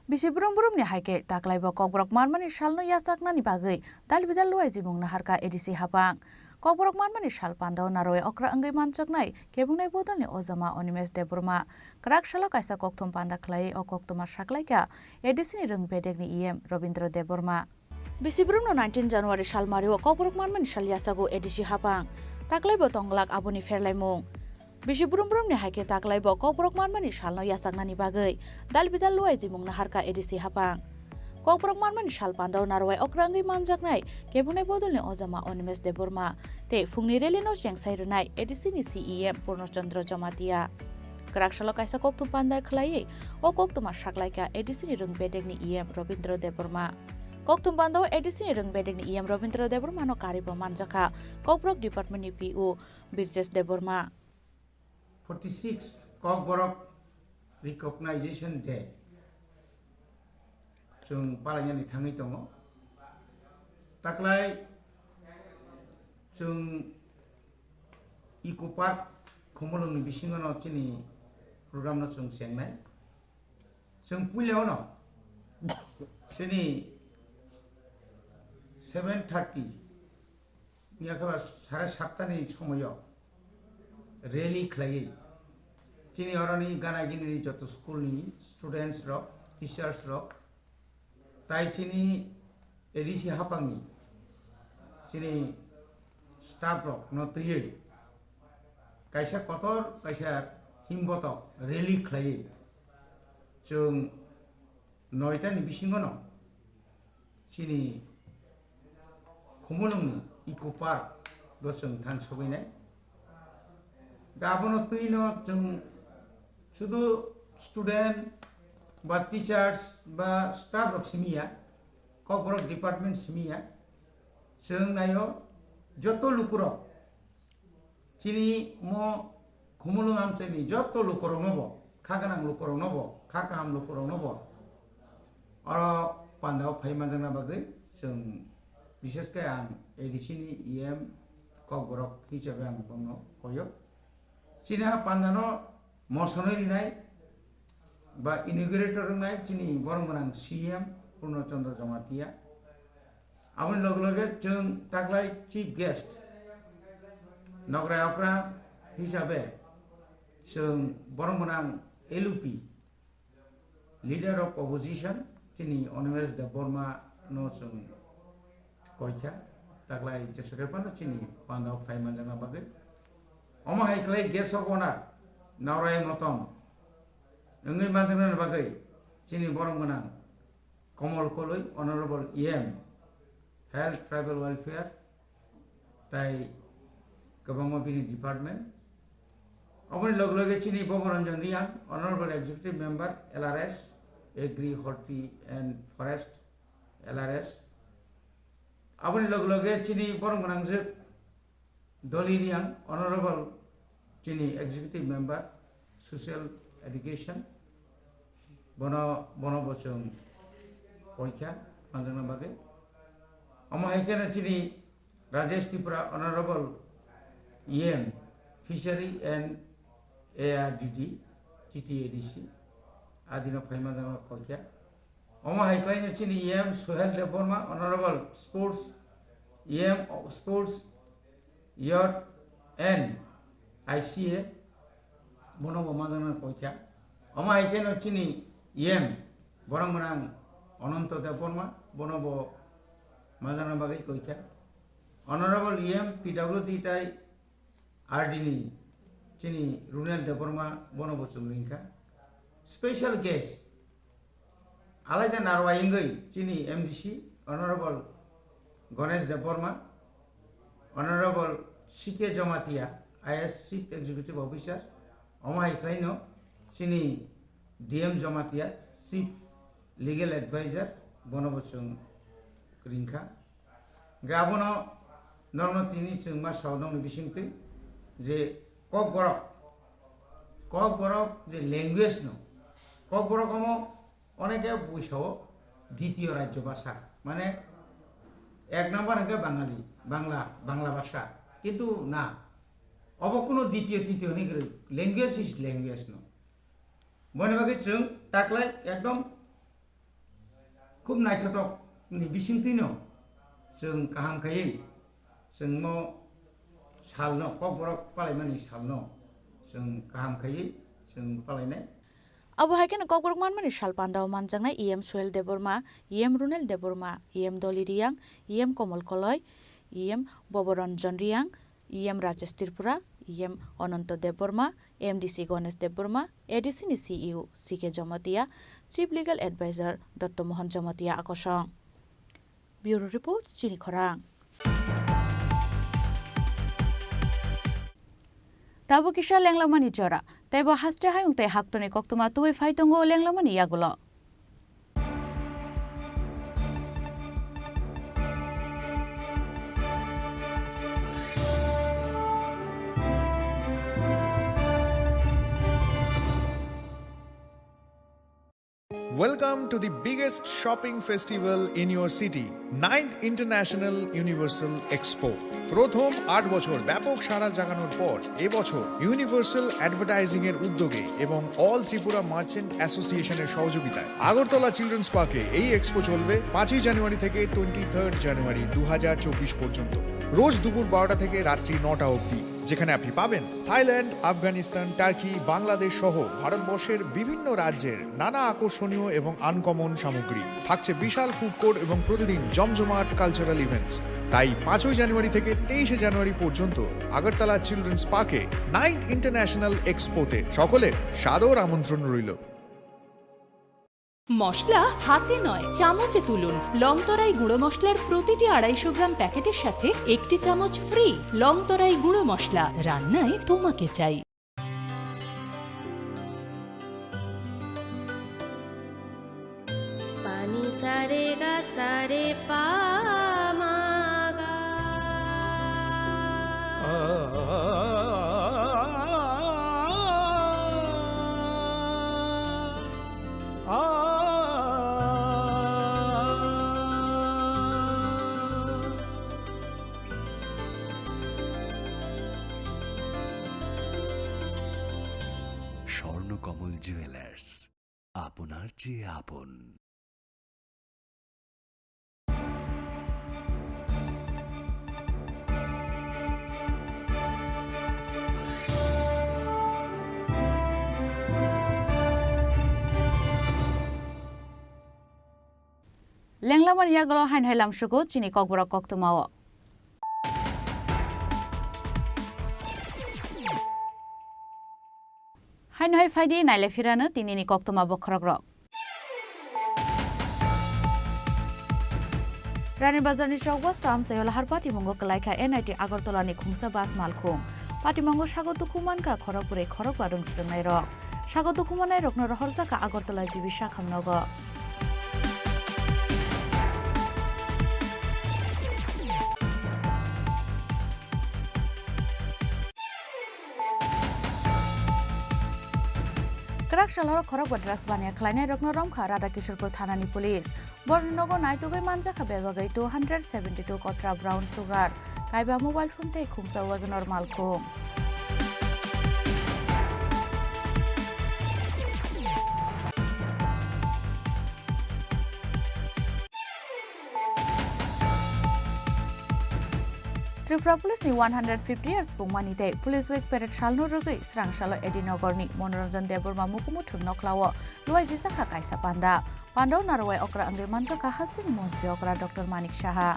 Bisi brum brumni hai khe taklaibo kokborok manmani salno yachaknani bagwi dal bidal luaijimung naharkha A D C hapang. Kokborok manmani sal pandao narwai okra wngwi manjaknai kebungnai bodolni ojama Animesh Debbarma. Kwrak salo kaisa kokthum panda khlaiwi o koktwma saklaikha A D C ni rwng bedekni E M Robindra Debbarma. Bisi brumno nineteen January salmario kokborok manmani sal yachago A D C hapang. Taklaibo tongglak aboni pherlaimung. Bisi brum brumni hai khe taklaibo kokborok manmani salno yachaknani bagwi dal bidal luaijimung naharkha A D C hapang. Kokborok manmani sal pandao narwai okra wngwi manjaknai kebungnai bodolni ojama Animesh Debbarma tei phungni rally no chengsai rwnai A D C ni C E M Purno Chandra Jamatia. Kwrak salo kaisa kokthum panda khlaiwi o koktwma saklaikha A D C ni rwng bedekni E M Robindra Debbarma. Kokthum pandao A D C ni rwng bedekni E M Robindra Debbarmano karibo manjakha Kokborok Department ni P O Birjesh Debbarma. Forty six Kokborok Recognition Day chwng palainani thangwi tongo. Taklai chwng Eco Park Khumulwngni bisingono chini program no chwng chengnai. Chwng puila ono chini seven thirty yakhe ba sare satta ni somoyo rally khlaiwi chini oroni gana gini joto school ni students rok, teachers rok, tai chini A D C haphangni chini staff rok no twiwi kaisa kotor kaisa himbotok rally khlaiwi chwng noita ni bisingo no chini Khumulwngni Eco Park o chwng thang sogwi nai. Da abono twi no chwng sudu student ba teachers ba staff rok simi ya, Kokborok department simi ya, chwng naio joto lukurok chini mo Khumulwng amchaini joto lukurok no bo, kha gwnang lukurok no bo, kha kaham lukurok no bo oro panda o phai manjakna bagwi chwng, bishesh khe ang A D C ni E M Kokborok hisabe ang bono koyo. Chini a panda no mosonwi rinai ba inaugurator wngnai chini borok gwnang C M Purno Chandra Jamatia. Aboni loge loge chwng taklai chief guest nokrai okra hisabe chwng borok gwnang L U P, leader of opposition, chini Animesh Debbarma no chwng koikha, taklai jeswk phano chini panda o phai manjakna bagwi. Omo hai khlai guest of honor Naurai Motom wngwi manjaknani bagwi chini borok gwnang Komol Koloi, Honorable E M, Health, Tribal Welfare, tai kwbangma bini department. Aboni loge loge chini Boboranjan Riyang, Honorable Executive Member, L R S, Agri, Horti and Forest, L R S. Aboni loge loge chini borok gwnangjak Doli Riyang, Honorable chini Executive Member, Social Education, bono, bono bo chwng koikha manjakna bagwi. Omo hai kheno chini Rajesh Tripura, Honorable E M, Fishery and A R D D, T T A D C, adino phai manjakna koikha. Omo hai khlaino chini E M Suhel Debbarma, Honorable Sports, E M Sports, Youth and I C A, bono bo manjakna koikha. Omo hai kheno chini E M borok gwnang Ananto Debbarma, bono bo manjakna bagwi koikha. Honorable E M P W D tai R D ni chini Runel Debbarma, bono bo chwng ringkha. Special guest alaida narwai wngwi chini M D C Honorable Ganesh Debbarma, Honorable C K Jamatia, I A S Chief Executive Officer, omo hai khlaino chini D M Jamatia, Chief Legal Advisor, bono bo chwng ringkha. Hingke abono norokno tini chwng ma sao nokni bisingtwi je Kokborok, Kokborok je language no, Kokborok omo oneke buisao ditiyo rajyo bhasha, mane ek number hingke Bangali, Bangla, Bangla bhasha, kintu na, obo kuno ditiyo titiyo hwnwi kwrwi, language is language no. Boni bagwi chwng taklai ekdom khub naithothok ni bisingtwi no chwng kaham khaiwi chwngno salno, Kokborok palaimani salno chwng kaham khaiwi chwng palainai. Abo hai kheno Kokborok manmani sal pandao manjaknai E M Suhel Debbarma, E M Runel Debbarma, E M Doli Riyang, E M Komol Koloi, E M Boboranjan Riyang, E M Rajesh Tripura, E M Ananto Debbarma, M D C Ganesh Debbarma, A D C ni C E O C K Jamatia, Chief Legal Advisor Dotto Mohan Jamatia akosong. Bureau Report, Chini Khorang. Tabuk kisa lenglamani jora, teibo haste hayung tei haktoni koktwma tubui phai tongo lenglamani yagulo. Welcome to the biggest shopping festival in your city, ninth International Universal Expo. প্রথম আট বছর ব্যাপক সাড়া জাগানোর পর এবছর universal advertising এর উদ্যোগে এবং অল ত্রিপুরা মার্চেন্ট অ্যাসোসিয়েশনের সহযোগিতায় আগরতলা চিলড্রেন্স পার্কে এই এক্সপো চলবে পাঁচই জানুয়ারি থেকে টোয়েন্টি থার্ড জানুয়ারি দু হাজার চব্বিশ পর্যন্ত, রোজ দুপুর বারোটা থেকে রাত্রি নটা অবধি। যেখানে আপনি পাবেন থাইল্যান্ড, আফগানিস্তান, টার্কি, বাংলাদেশ সহ ভারতবর্ষের বিভিন্ন রাজ্যের নানা আকর্ষণীয় এবং আনকমন সামগ্রী। থাকছে বিশাল ফুড কোর্ট এবং প্রতিদিন জমজমাট কালচারাল ইভেন্টস। তাই পাঁচই জানুয়ারি থেকে তেইশে জানুয়ারি পর্যন্ত আগরতলা চিলড্রেন্স পার্কে নাইন্থ ইন্টারন্যাশনাল এক্সপোতে সকলের সাদর আমন্ত্রণ রইল। মশলা হাতে নয়, চামচে তুলুন। লংতরাই গুঁড়ো মশলার প্রতিটি আড়াইশো গ্রাম প্যাকেটের সাথে একটি চামচ ফ্রি। লংতরাই গুঁড়ো মশলা, রান্নায় তোমাকে চাই। Pani sa re ga sa re pa ma ga. Swarnakamal jewellers, আপনার চেয়ে আপন। Lenglamani yagulo haino hai lamsugo chini kokborok koktwmao. Haino hai phaidi naile phirano tinini koktwma bokhorokrok. Rani Bazarni chokbas to amchaio lahar patimungo kwlaikha N I T Agartala ni khungsa bus malkhung. Patimungo sago dukhu mankha khorok bwrwi khorok ba rwng swrwngnairok. Sago dukhu mannairokno rohorjakha Agartala G B sakhamnogo. Kwrak salhoro khorokba drugs baniya khlainairokno romkha Radha Kishorpur thanani police. Borokni nogo naitugwi manjakha bebagwi two hundred seventy two kothra brown sugar, kaiba mobile phone tei khungsa Wagon R malkhung. Tripura Police ni one hundred fifty years pungmani tei Police Week parade salno rwgwi swrang salo A D Nogor ni Manoranjan Debbarma mukumu thwng nokhlao luai jijak kha kaisa panda. Pandao narwai okra wngwi manjakha hasteni montri okra Doctor Manik Saha.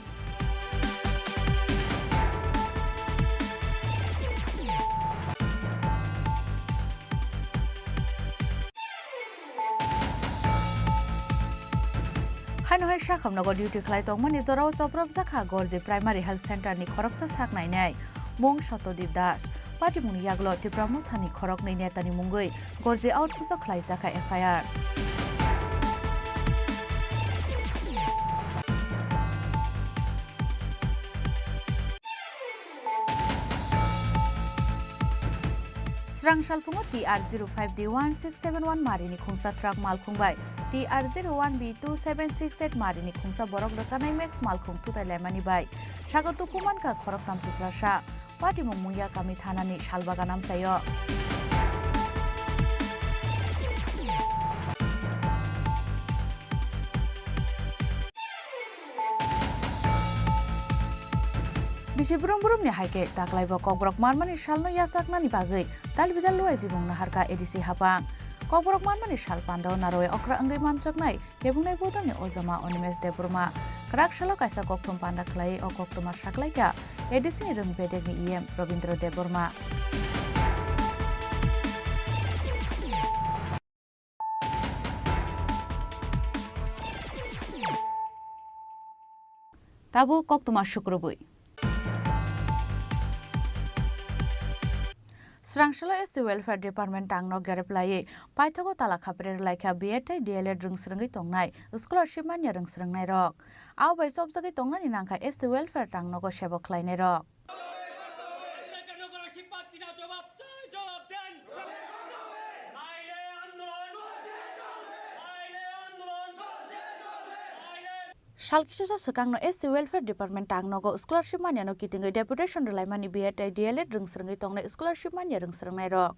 Haino hai sakhamnogo duty khlai tongmani jorao chopropjak kha Gorji Primary Health Center ni khoroksa sak nainai mung Satyadip Das. Patimungni yagulo Tipra Mothani khoroknwi netani mungwi Gorji outpost o khlaijak kha F I R. Srang salphungo T R zero five D one six seven one marini khungsa truck malkhung bai T R zero one B two seven six eight marini khungsa borok rwkanai Max malkhung tutai laimani bai sago tuku mankha khoroktham Tiprasa. Patimung Mungya kami thanani salbagan amchaio. Bisi brum brumni hai khe taklaibo kokborok manmani salno yachaknani bagwi dalbidal luai jibung naharkha A D C hapang. Kokborok manmani sal pandao narwai okra wngwi manjaknai kebungnai bodolni ojama Animesh Debbarma. Kwrak salo kaisa kokthum panda khlaiwi o koktwma saklaikha A D C ni rwng bedekni E M Rabindra Debbarma. Tabuk koktwma sukrubwi. Srangsalo S T Welfare Department tangno gerep laiwi paithago tala khapre rwlaikha B Ed tei D L Ed rwngsrwngwi tongnai scholarship manya rwngsrwngnairok. Abo bai chopjagwi tongnani nangkha S T Welfare tangnogo sebo khlainairok. Sal kisasa swkangno S C Welfare Department tangnogo scholarship maniano kitingwi deputation rwlaimani B Ed tei D L Ed rwngsrwngwi tongnai scholarship manya rwngsrwngnairok.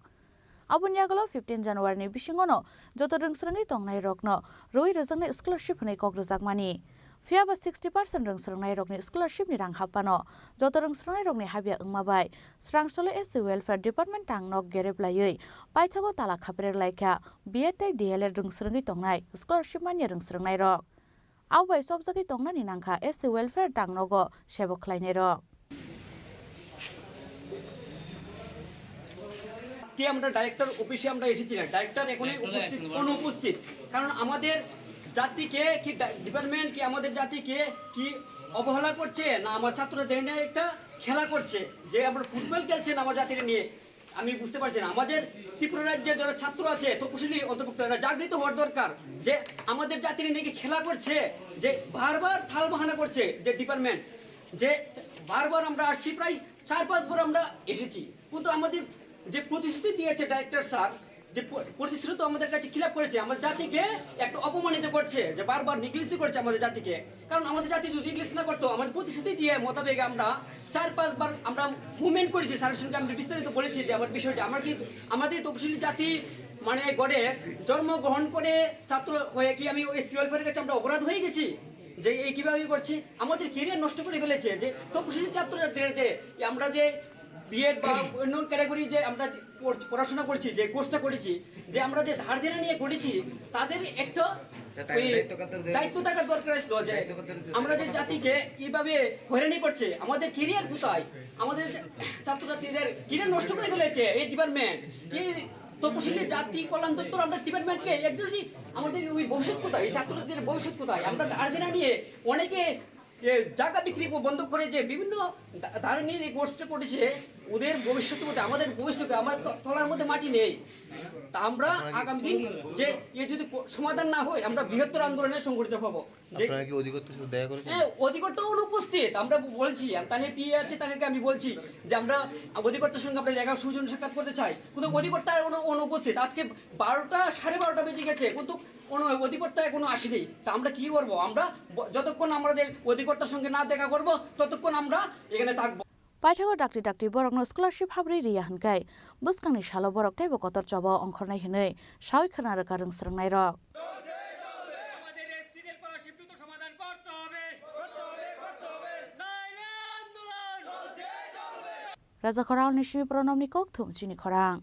Aboni yagulo fifteen January ni bisingono joto rwngsrwngwi tongnairokno rwi rwjaknai scholarship hwnwi kok rwjakmani. Phiya ba sixty percent rwng swrwngnairokni scholarship ni rang haphano joto rwng swrwngnairokni habya wngma bai Srangsalo S C Welfare Department tang nok gerep laiwi paithago tala khaprek laikha B Ed tei D L Ed rwng swrwngwi tongnai scholarship manya rwng swrwngnairok. Abo bai chopjagwi tongnani nangkha S C Welfare tang nogo sebo khlainairok. আজকে আমরা ডাইরেক্টর অফিসে আমরা এসেছিলাম। ডাইরেক্টর এখনই উপস্থিত, অনুপস্থিত। কারণ আমাদের জাতিকে কি ডা-, ডিপার্টমেন্ট কি আমাদের জাতিকে কি অবহেলা করছে, না আমার ছাত্রদের নিয়ে একটা খেলা করছে, যে আমরা ফুটবল খেলছেন আমার জাতির নিয়ে। আমি বুঝতে পারছি না। আমাদের ত্রিপুরা রাজ্যে যারা ছাত্র আছে, তপশিলি অন্তর্ভুক্ত, এরা জাগৃত হওয়ার দরকার, যে আমাদের জাতির নিয়ে কি খেলা করছে, যে বারবার থাল বাহানা করছে যে ডিপার্টমেন্ট, যে বারবার আমরা আসছি, প্রায় চার পাঁচ বার আমরা এসেছি, কিন্তু আমাদের যে প্রতিশ্রুতি দিয়েছে ডাইরেক্টর স্যার, যে প-, প্রতিশ্রুতি আমাদের কাছে খিলাপ করেছে, আমার জাতিকে একটু অপমানিত করছে, যে বারবার নেগলেক্ট করছে আমাদের জাতিকে। কারণ আমাদের জাতি যদি নেগলেক্ট না করতো, আমাদের প্রতিশ্রুতি দিয়ে মোতাবেক আমরা চার পাঁচবার আমরা মুভমেন্ট করেছি, স্যারের সঙ্গে আমরা বিস্তারিত বলেছি যে আমার বিষয়টা, আমার কি, আমাদের তপশিলি জাতি মানে গড়ে জন্মগ্রহণ করে ছাত্র হয়ে কি আমি ওই এসসি ওয়েলফেয়ারের কাছে আমরা অপরাধ হয়ে গেছি যে এই কিভাবে করছে, আমাদের ক্যারিয়ার নষ্ট করে ফেলেছে। যে তপশিলি ছাত্র ছাত্রীরা যে আমরা যে বিএড বা অন্য ক্যাটাগরি যে আমরা পড়-, পড়াশোনা করছি, যে কোর্সটা করেছি, যে আমরা যে ধার দেনা নিয়ে করেছি, তাদের একটা ওই দায়িত্ব থাকার দরকার ছিল যে আমরা যে জাতিকে এইভাবে হয়রানি করছে, আমাদের ক্যারিয়ার কোথায়, আমাদের যে ছাত্রছাত্রীদের ক্যারিয়ার নষ্ট করে ফেলেছে এই ডিপার্টমেন্ট, এই তপশিলি জাতি কল্যাণ দপ্তর আমরা ডিপার্টমেন্টকে একদম আমাদের ওই ভবিষ্যৎ কোথায়, এই ছাত্রছাত্রীদের ভবিষ্যৎ কোথায়? আমরা ধার দেনা নিয়ে অনেকে এ, জায়গা বিক্রি ব-, বন্ধ করে যে বিভিন্ন ধা-, ধারণা নিয়ে এই কোর্সটা করেছে, ওদের ভবিষ্যৎ মধ্যে আমাদের ভবিষ্যতে আমার ত-, তলার মধ্যে মাটি নেই। তা আমরা আগামী দিন যে এ যদি কো-, সমাধান না হয়, আমরা বৃহত্তর আন্দোলনে সংগঠিত হব। যে আপনারা কি অধিকর্তার সাথে দেখা করেছেন? হ্যাঁ, অধিকর্তা অনুপস্থিত। আমরা ব-, বলছি, আমি তাদের পিএ আছে, তাদেরকে আমি বলছি যে আমরা অধিকর্তার সঙ্গে আমরা দেখা সুজন সাক্ষাৎ করতে চাই, কিন্তু অধিকর্তা অনু-, অনুপস্থিত। আজকে বারোটা, সাড়ে বারোটা বেজে গেছে, কিন্তু কোনো অধিকর্তা এখনো আসেনি। তা আমরা কি করবো? আমরা ব-, যতক্ষণ আমাদের অধিকর্তার সঙ্গে না দেখা করব, ততক্ষণ আমরা এখানে থাকবো। Paithago dakti dakti borokno scholarship habrwi riya hwnkhe bwskangni salo borok teibo kotor chobao ongkhornai hwnwi sawi khwna rwkha rwng swrwngnairok. Raja Khoralni simi Pranabni kokthum chini khorang.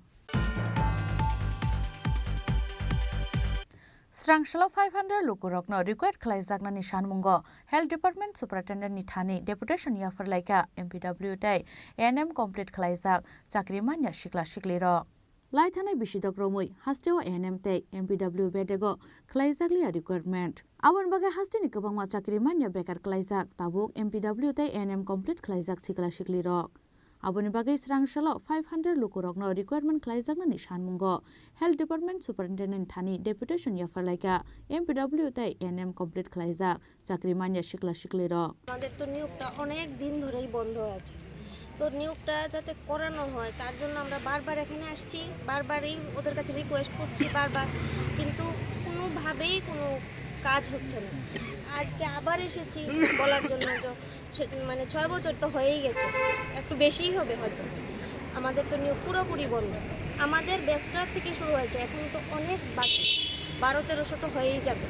Srangsalo five hundred lukurokno required khlaijaknani sanmungo Health Department Superintendent ni thani deputation yapharlaikha M P W tei A N M complete khlaijak chakri manya sikla siklirok. Lai thanai bisidok romwi hasteo A N M tei M P W bedego khlaijakliya requirement. Aboni bagwi hasteni kwbangma chakri manya bekar klaijak, tabuk M P W tei A N M complete khlaijak sikla siklirok. Aboni bagwi swrangsalo five hundred lukurokno requirement khlaijaknani sanmungo Health Department Superintendent thani deputation yapharlaikha M P W tei A N M complete khlaijak chakri manya sikla siklirok. আমাদের তো নিয়োগটা অনেক দিন ধরেই বন্ধ আছে। তো নিয়োগটা যাতে করানো হয়, তার জন্য আমরা বারবার এখানে আসছি, বারবারই ওদের কাছে রিকোয়েস্ট করছি, বারবার, কিন্তু কোনোভাবেই কোনো কাজ হচ্ছে না। আজকে আবার এসেছি বলার জন্য যে ছ-, মানে, ছয় বছর তো হয়েই গেছে, একটু বেশিই হবে হয়তো। আমাদের তো নিয়োগ পুরোপুরি বন্ধ। আমাদের ব্যাচটা থেকে শুরু হয়েছে, এখন তো অনেক বাকি, বারো তেরোশো তো হয়েই যাবে,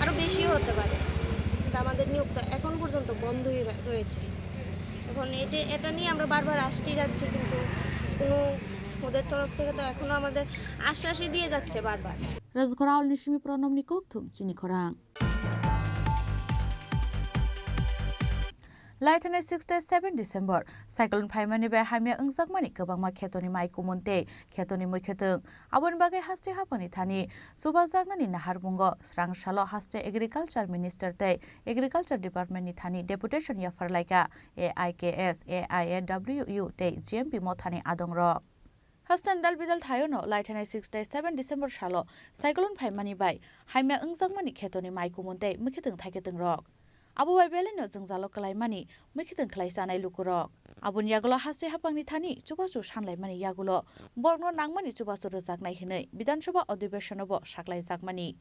আরও বেশিও হতে পারে। কিন্তু আমাদের নিয়োগটা এখন পর্যন্ত বন্ধই রা-, রয়েছে। এখন এটা, এটা নিয়ে আমরা বারবার আসছি যাচ্ছি, কিন্তু কোনো ওদের তরফ থেকে তো এখনও আমাদের আশ্বাসই দিয়ে যাচ্ছে বারবার। Rajgoralni simi Pranabni kokthum chini khorang. Lai thanai six tei seven December cyclone phaimani bai hamya wngjakmani kwbangma khetoni mai kumun tei khetoni mwkhwtwng. Aboni bagwi haste haphangni thani chubajaknani naharmungo swrangsalo haste Agriculture Minister tei Agriculture Department ni thani deputation yapharlaikha A I K S, A I A W U tei G M P mothani adongrok. Hasteni dal bidal thaiono lai thanai six tei seven December salo cyclone phaimani bai hamya wngjakmani khetoni mai kumun tei mwkhwtwng thaikwtwngrok. Abo bai belaino jwngjalo kwlaimani mwkhwtwng khlai chanai lukurok. Aboni yagulo haste haphangni thani chubachu sanlaimani yagulo borokno nangmani chubachu rwjaknai hwnwi Bidhan Sabha adhibeshon-o bo saklaijakmani.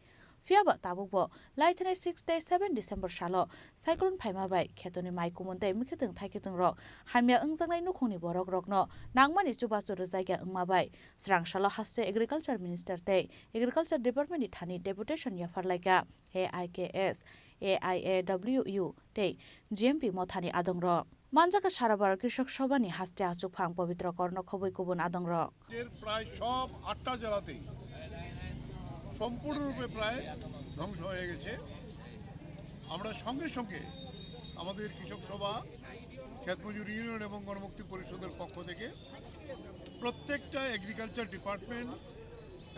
Phiya ba tabuk bo lai thanai six tei seven December salo cyclone phaima bai khetoni mai kumun tei mwkhwtwng thaikitwng rok hamya wngjaknai nukhungni borok rokno nangmani chubachu rwjakya wngma bai srang salo haste Agriculture Minister tei Agriculture Department ni thani deputation yaphar laikha A I K S, A I A W U tei G M P mothani adongrok. Manjaka Sarabar Krishok Sobhani haste achukphang Pobitro Korno khobwi kubun adongrok. রাজ্যের প্রায় সব আটটা জেলাতেই সম্পূর্ণরূপে প্রায় ধ্বংস হয়ে গেছে। আমরা সঙ্গে সঙ্গে আমাদের কৃষক সভা, ক্ষেত মজুর ইউনিয়ন এবং গণমুক্তি পরিষদের পক্ষ থেকে প্রত্যেকটা এগ্রিকালচার ডিপার্টমেন্ট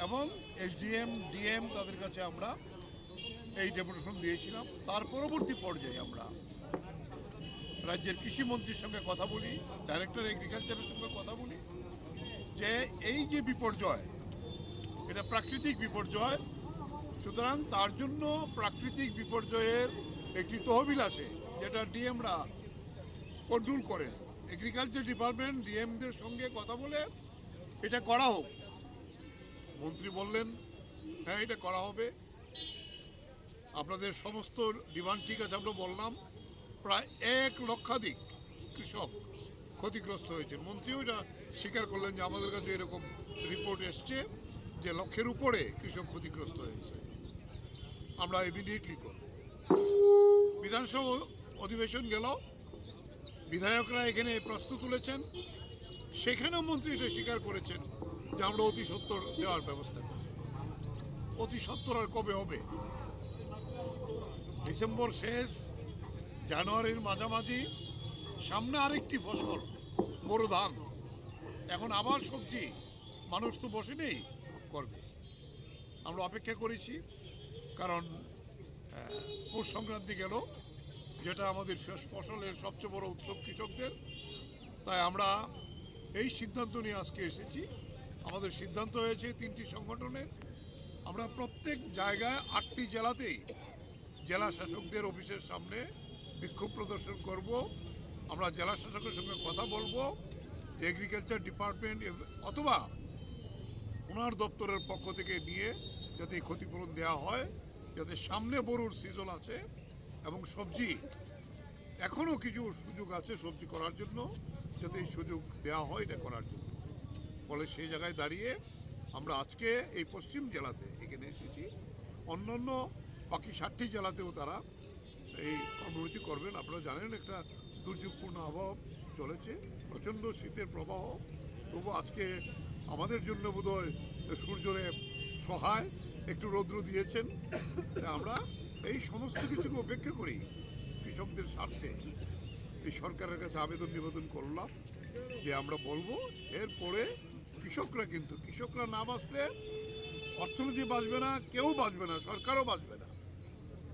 এবং এসডিএম, ডিএম তাদের কাছে আমরা এই ডেপুটেশন দিয়েছিলাম। তার পরবর্তী পর্যায়ে আমরা রাজ্যের কৃষি মন্ত্রীর সঙ্গে কথা বলি, ডাইরেক্টর এগ্রিকালচারের সঙ্গে কথা বলি যে এই যে বিপর্যয়, এটা প্রাকৃতিক বিপর্যয়, সুতরাং তার জন্য প্রাকৃতিক বিপর্যয়ের একটি তহবিল আছে, যেটা ডিএমরা কন্ট্রোল করেন। এগ্রিকালচার ডিপার্টমেন্ট ডিএমদের সঙ্গে কথা বলে এটা করা হোক। মন্ত্রী বললেন, "হ্যাঁ, এটা করা হবে।" আপনাদের সমস্ত ডিমান্ড ঠিক আছে, আমরা বললাম। প্রায় এক লক্ষাধিক কৃষক ক্ষতিগ্রস্ত হয়েছে। মন্ত্রীও এটা স্বীকার করলেন যে আমাদের কাছে এরকম রিপোর্ট এসছে যে লক্ষের উপরে কৃষক ক্ষতিগ্রস্ত হয়েছে। আমরা ইমিডিয়েটলি করব। বিধানসভা অধিবেশন গেল, বিধায়করা এখানে প্রশ্ন তুলেছেন, সেখানেও মন্ত্রী এটা স্বীকার করেছেন যে আমরা অতি সত্বর দেওয়ার ব্যবস্থা করব। অতি সত্বর আর কবে হবে? ডিসেম্বর শেষ, জানুয়ারির মাঝামাঝি, সামনে আরেকটি ফসল, বোরো ধান। এখন আবার সবজি, মানুষ তো বসে নেই, করবে। আমরা অপেক্ষা করেছি, কারণ, আহ, পৌষ সংক্রান্তি গেল, যেটা আমাদের ফস-, ফসলের সবচেয়ে বড় উৎসব কৃষকদের। তাই আমরা এই সিদ্ধান্ত নিয়ে আজকে এসেছি। আমাদের সিদ্ধান্ত হয়েছে তিনটি সংগঠনের, আমরা প্রত্যেক জায়গায় আটটি জেলাতেই জেলা শাসকদের অফিসের সামনে বিক্ষোভ প্রদর্শন করব। আমরা জেলা শাসকের সঙ্গে কথা বলবো, এগ্রিকালচার ডিপার্টমেন্ট এব-, অথবা ওনার দপ্তরের পক্ষ থেকে নিয়ে যাতে এই ক্ষতিপূরণ দেওয়া হয়, যাতে সামনে বোরোর সিজন আছে এবং সবজি এখনও কিছু সুযোগ আছে সবজি করার জন্য, যাতে এই সুযোগ দেওয়া হয় এটা করার জন্য। ফলে সেই জায়গায় দাঁড়িয়ে আমরা আজকে এই পশ্চিম জেলাতে এখানে এসেছি। অন্যান্য বাকি সাতটি জেলাতেও তারা এই কর্মসূচি করবেন। আপনারা জানেন, একটা দুর্যোগপূর্ণ আবহাওয়া চলেছে, প্রচণ্ড শীতের প্রবাহ। তবু আজকে আমাদের জন্য বোধহয় সূর্যদেব সহায়, একটু রৌদ্র দিয়েছেন। তাই আমরা এই সমস্ত কিছুকে উপেক্ষা করি কৃষকদের স্বার্থে এই সরকারের কাছে আবেদন নিবেদন করলাম যে আমরা বলবো, এরপরে কৃষকরা, কিন্তু কৃষকরা না বাঁচলে অর্থনীতি বাঁচবে না, কেউ বাঁচবে না, সরকারও বাঁচবে না।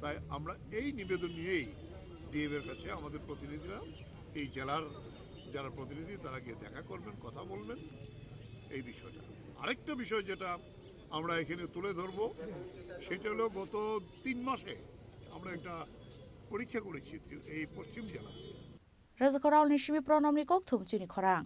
তাই আমরা এই নিবেদন নিয়েই ডিএম এর কাছে আমাদের প্রতিনিধিরা, এই জেলার যারা প্রতিনিধি, তারা গিয়ে দেখা করবেন, কথা বলবেন এই বিষয়টা। আরেকটা বিষয় যেটা আমরা এখানে তুলে ধরবো, সেটা হলো গত তিন মাসে আমরা একটা পরীক্ষা করেছি এই পশ্চিম জেলাতে। Rwjakha Raolni simi Pranamni kokthum chini khorang.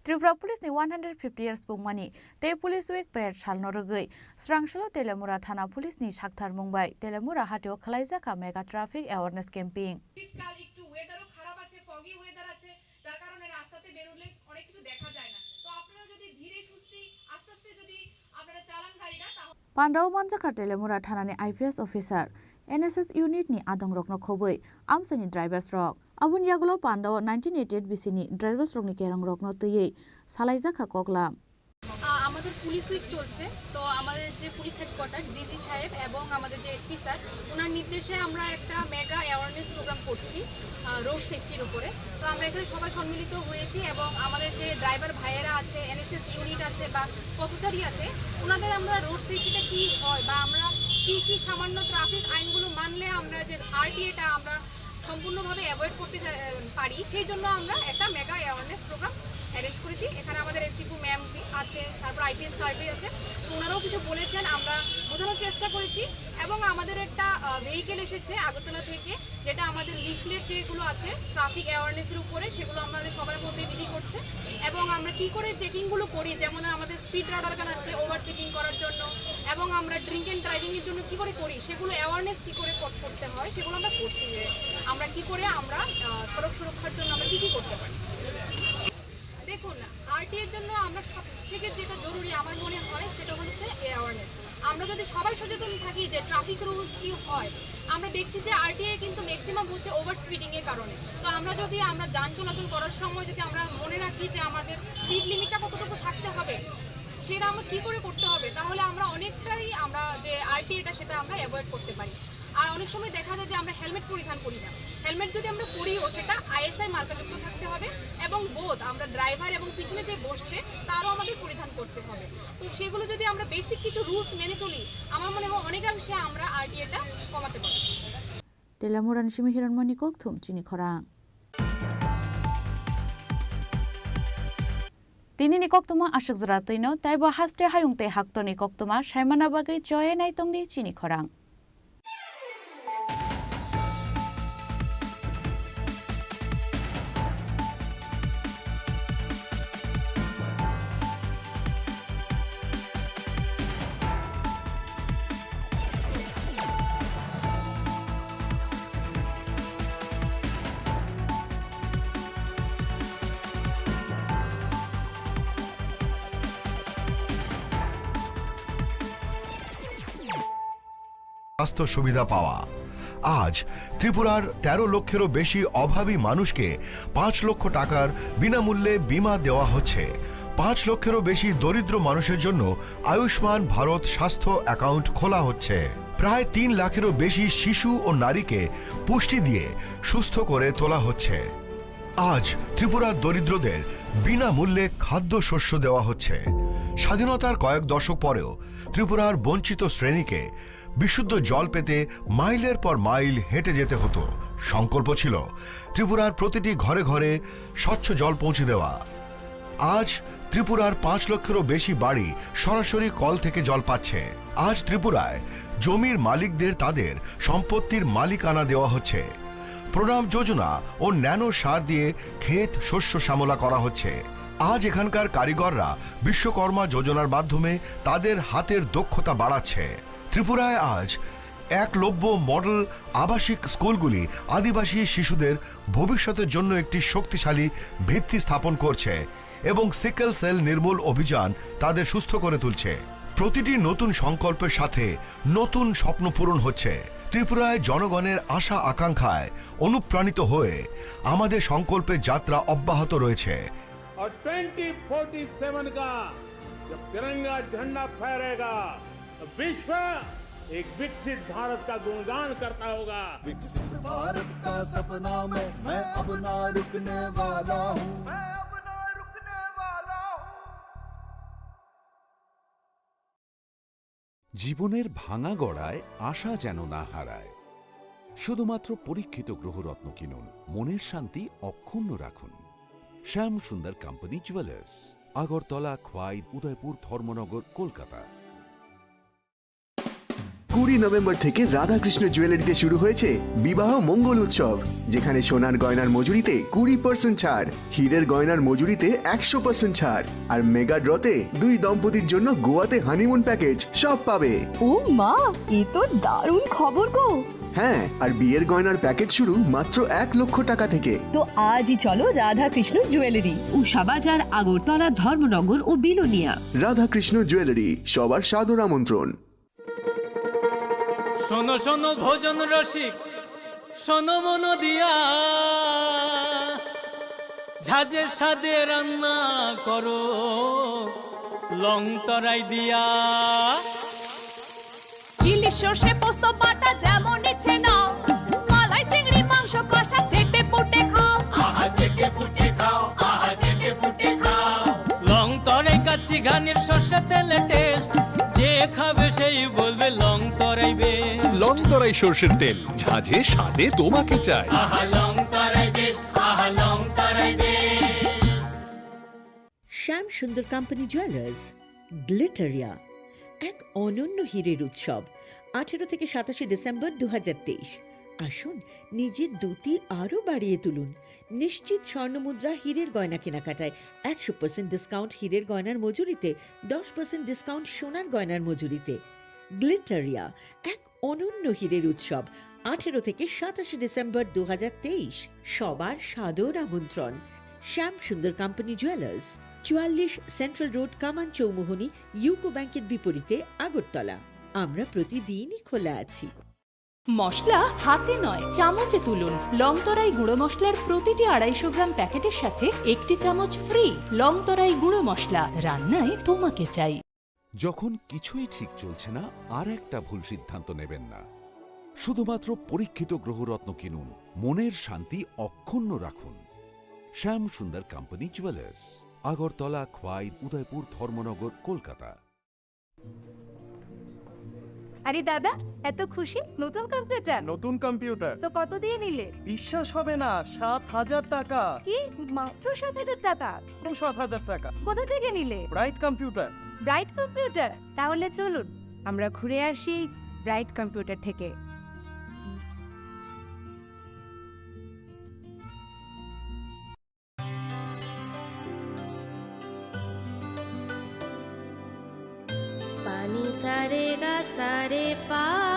Tripura Police ni one hundred fifty years pungmani tei Police Week parade salno rwgwi srang salo Telemura Thana Police ni saktharmung bai Telemura hatio khwlaijakha mega traffic awareness camping. শীতকাল, একটু ওয়েদারও খারাপ আছে, foggy weather আছে, যার কারণে রাস্তাতে বেরোলে অনেক কিছু দেখা যায় না। তো আপনারা যদি ধীরে সুস্থে আস্তে আস্তে যদি আপনারা চালান গাড়িটা, তাহলে Pandao manjakha Telemura Thana ni I P S officer, N S S unit ni adongrokno khobwi amchaini drivers rok. Aboni yagulo Pandao nineteen eighty-eight bisi ni drivers rokni kerongrokno twiwi salaijakha koklam. আহ, আমাদের police week চলছে, তো আমাদের যে police headquarter DG সাহেব এবং আমাদের যে SP sir, ওনার নির্দেশে আমরা একটা মেগা অ্যাওয়ারনেস প্রোগ্রাম করছি, আহ, রোড সেফটির উপরে। তো আমরা এখানে সবাই সম্মিলিত হয়েছি এবং আমাদের যে ড্রাইভার ভাইয়েরা আছে, এনএসএস ইউনিট আছে বা পথচারী আছে, ওনাদের আমরা রোড সেফটিটা কি হয় বা আমরা কি কি সামান্য ট্রাফিক আইনগুলো মানলে আমরা যে আরটিএটা আমরা সম্পূর্ণভাবে অ্যাভয়েড করতে চা-, পারি, সেই জন্য আমরা একটা মেগা অ্যাওয়ারনেস প্রোগ্রাম অ্যারেঞ্জ করেছি। এখানে আমাদের এসডিপিও ম্যাম আছে, তারপর আইপিএস স্যার আছে, তো ওনারাও কিছু বলেছেন, আমরা বোঝানোর চেষ্টা করেছি। এবং আমাদের একটা ভেহিকেল এসেছে আগরতলা থেকে, যেটা আমাদের লিফলেট যেগুলো আছে ট্রাফিক অ্যাওয়ারনেসের উপরে, সেগুলো আমাদের সবার মধ্যে বিলি করছে। এবং আমরা কি করে চেকিংগুলো করি, যেমন আমাদের স্পিড রাডার গান আছে ওভার চেকিং করার জন্য, এবং আমরা ড্রিঙ্ক অ্যান্ড ড্রাইভিংয়ের জন্য কি করে করি, সেগুলো অ্যাওয়ারনেস কি করে কর- করতে হয়, সেগুলো আমরা করছি, যে আমরা কি করে আমরা আহ, সড়ক সুরক্ষার জন্য আমরা কি কি করতে পারি। দেখুন, আরটিআই এর জন্য আমরা সব থেকে যেটা জরুরি আমার মনে হয়, সেটা হচ্ছে অ্যাওয়ারনেস। আমরা যদি সবাই সচেতন থাকি যে ট্রাফিক রুলস কি হয়, আমরা দেখছি যে আরটিআই কিন্তু ম্যাক্সিমাম হচ্ছে ওভার স্পিডিং এর কারণে। তো আমরা যদি আমরা যান চলাচল করার সময় যদি আমরা মনে রাখি যে আমাদের স্পিড লিমিটটা কতটুকু থাকতে হবে, সেটা আমরা কি করে করতে হবে, তাহলে আমরা অনেকটাই আমরা যে আরটিআইটা সেটা আমরা অ্যাভয়েড করতে পারি। আর অনেক সময় দেখা যায় যে আমরা হেলমেট পরিধান করি না। হেলমেট যদি আমরা পরিও, সেটা আইএসআই মার্কাযুক্ত থাকতে হবে, এবং বোধ আমরা ড্রাইভার এবং পিছনে যে বসছে তারও আমাদের পরিধান করতে হবে। তো সেগুলো যদি আমরা বেসিক কিছু রুলস মেনে চলি, আমার মনে হয় অনেকাংশে আমরা আরটিআইটা কমাতে পারবো। Telamurani simi Hiranmani kokthum chini khorang. Tini ni koktuma aswk jora twino, taibo haste hayung tei haktorni koktuma saimana bagwi choye naitongni chini khorang. স্বাস্থ্য সুবিধা পাওয়া। আজ ত্রিপুরার তেরো লক্ষেরও বেশি অভাবী মানুষকে পাঁচ লক্ষ টাকার বিনামূল্যে বীমা দেওয়া হচ্ছে। পাঁচ লক্ষেরও বেশি দরিদ্র মানুষের জন্য আয়ুষ্মান ভারত স্বাস্থ্য অ্যাকাউন্ট খোলা হচ্ছে। প্রায় তিন লাখেরও বেশি শিশু ও নারীকে পুষ্টি দিয়ে সুস্থ করে তোলা হচ্ছে। আজ ত্রিপুরার দরিদ্রদের বিনামূল্যে খাদ্যশস্য দেওয়া হচ্ছে। স্বাধীনতার কয়েক দশক পরেও ত্রিপুরার বঞ্চিত শ্রেণীকে বিশুদ্ধ জল পেতে মাইলের পর মাইল হেঁটে যেতে হতো। সংকল্প ছিল ত্রিপুরার প্রতিটি ঘরে ঘরে স্বচ্ছ জল পৌঁছে দেওয়া। আজ ত্রিপুরার পাঁচ লক্ষেরও বেশি বাড়ি সরাসরি কল থেকে জল পাচ্ছে। আজ ত্রিপুরায় জমির মালিকদের তাদের সম্পত্তির মালিকানা দেওয়া হচ্ছে। প্রণাম যোজনা ও ন্যানো সার দিয়ে ক্ষেত শস্য শ্যামলা করা হচ্ছে। আজ এখানকার কারিগররা বিশ্বকর্মা যোজনার মাধ্যমে তাদের হাতের দক্ষতা বাড়াচ্ছে। ত্রিপুরায় আজ একলব্য মডেল আবাসিক স্কুলগুলি আদিবাসী শিশুদের ভবিষ্যতের জন্য একটি শক্তিশালী ভিত্তি স্থাপন করছে এবং সিকেল সেল নির্মূল অভিযান তাদের সুস্থ করে তুলছে। প্রতিটি নতুন সংকল্পের সাথে নতুন স্বপ্ন পূরণ হচ্ছে। ত্রিপুরায় জনগণের আশা আকাঙ্ক্ষায় অনুপ্রাণিত হয়ে আমাদের সংকল্পের যাত্রা অব্যাহত রয়েছে। और ट्वेंटी फ़ोर्टी सेवन का जब तिरंगा झंडा फहरेगा, तो विश्व एक विकसित भारत का गुणगान करता होगा। विकसित भारत का सपना में मैं अब ना रुकने वाला हूँ। मैं अब ना रुकने वाला हूँ। জীবনের ভাঙা গড়ায় আশা যেন না হারায়। শুধুমাত্র পরীক্ষিত গ্রহরত্ন কিনুন, মনের শান্তি অক্ষুণ্ণ রাখুন। শ্যাম সুন্দর কোম্পানি জুয়েলার্স, আগরতলা, খোয়াই, উদয়পুর, ধর্মনগর, কলকাতা। কুড়ি নভেম্বর থেকে রাধাকৃষ্ণ জুয়েলারিতে শুরু হয়েছে বিবাহ মঙ্গল উৎসব, যেখানে সোনার গয়নার মজুরিতে কুড়ি পার্সেন্ট ছাড়, হীরের গয়নার মজুরিতে একশো পার্সেন্ট ছাড়, আর মেগা ড্রতে দুই দম্পতির জন্য গোয়াতে হানিমুন প্যাকেজ, সব পাবে। ও মা, এ তো দারুণ খবর গো। হ্যাঁ, আর বিয়ের গয়নার প্যাকেজ শুরু মাত্র এক লক্ষ টাকা থেকে। তো আজই চলো রাধাকৃষ্ণ জুয়েলারি, উষাবাজার, আগরতলা, ধর্মনগর ও বিলোনিয়া। রাধাকৃষ্ণ জুয়েলারি, সবার সাদর আমন্ত্রণ। শোনো শোনো ভোজন রসিক, শোনো মন দিয়া, ঝাঁঝের স্বাদে রান্না করো লং তরাই দিয়া। ইলিশ সর্ষে পোস্ত বাটা যেমন ইচ্ছে নাও, মালাই চিংড়ি মাংস কষা চেটে পুটে খাও। আহা চেটে পুটে খাও, আহা চেটে পুটে খাও। লং তরাই কাচ্চি ঘানির সর্ষে তেলে টেস্ট, যে খাবে সেই বলবে লং তরাই বেস্ট। লং তরাই সর্ষের তেল, ঝাঁঝে স্বাদে তোমাকে চাই। আহা লং তরাই বেস্ট, আহা লং তরাই বেস্ট। শ্যাম সুন্দর কোম্পানি জুয়েলার্স, গ্লিটারিয়া, এক অনন্য হীরের উৎসব। আঠেরো থেকে সাতাশে ডিসেম্বর দু হাজার তেইশ। আসুন, নিজের দ্যুতি আরও বাড়িয়ে তুলুন। নিশ্চিত স্বর্ণমুদ্রা, হীরের গয়না কেনাকাটায় একশো পার্সেন্ট ডিসকাউন্ট হীরের গয়নার মজুরিতে, দশ পার্সেন্ট ডিসকাউন্ট সোনার গয়নার মজুরিতে। গ্লিটারিয়া, এক অনন্য হীরের উৎসব, আঠেরো থেকে সাতাশে ডিসেম্বর দু হাজার তেইশ। সবার সাদর আমন্ত্রণ। শ্যাম সুন্দর কোম্পানি জুয়েলার্স, চুয়াল্লিশ সেন্ট্রাল রোড, কামান চৌমুহনী, ইউকো ব্যাংকের বিপরীতে, আগরতলা। আমরা প্রতিদিনই খোলা আছি। মশলা হাতে নয়, চামচে তুলুন। লংতরাই গুঁড়ো মশলার প্রতিটি আড়াইশো গ্রাম প্যাকেটের সাথে একটি চামচ ফ্রি। লংতরাই গুঁড়ো মশলা, রান্নায় তোমাকে চাই। যখন কিছুই ঠিক চলছে না, আর একটা ভুল সিদ্ধান্ত নেবেন না। শুধুমাত্র পরীক্ষিত গ্রহরত্ন কিনুন, মনের শান্তি অক্ষুণ্ণ রাখুন। শ্যাম সুন্দর কোম্পানি জুয়েলার্স, আগরতলা, খোয়াই, উদয়পুর, ধর্মনগর, কলকাতা। আরে দাদা, এত খুশি? নতুন কম্পিউটার? নতুন কম্পিউটার। তো কত দিয়ে নিলে? বিশ্বাস হবে না, সাত হাজার টাকা। কি? মাত্র সাত হাজার টাকা? মাত্র সাত হাজার টাকা। কোথা থেকে নিলে? Bright computer. Bright computer? তাহলে চলুন, আমরা ঘুরে আসি ব্রাইট কম্পিউটার থেকে। Pani sa re ga sa re pa.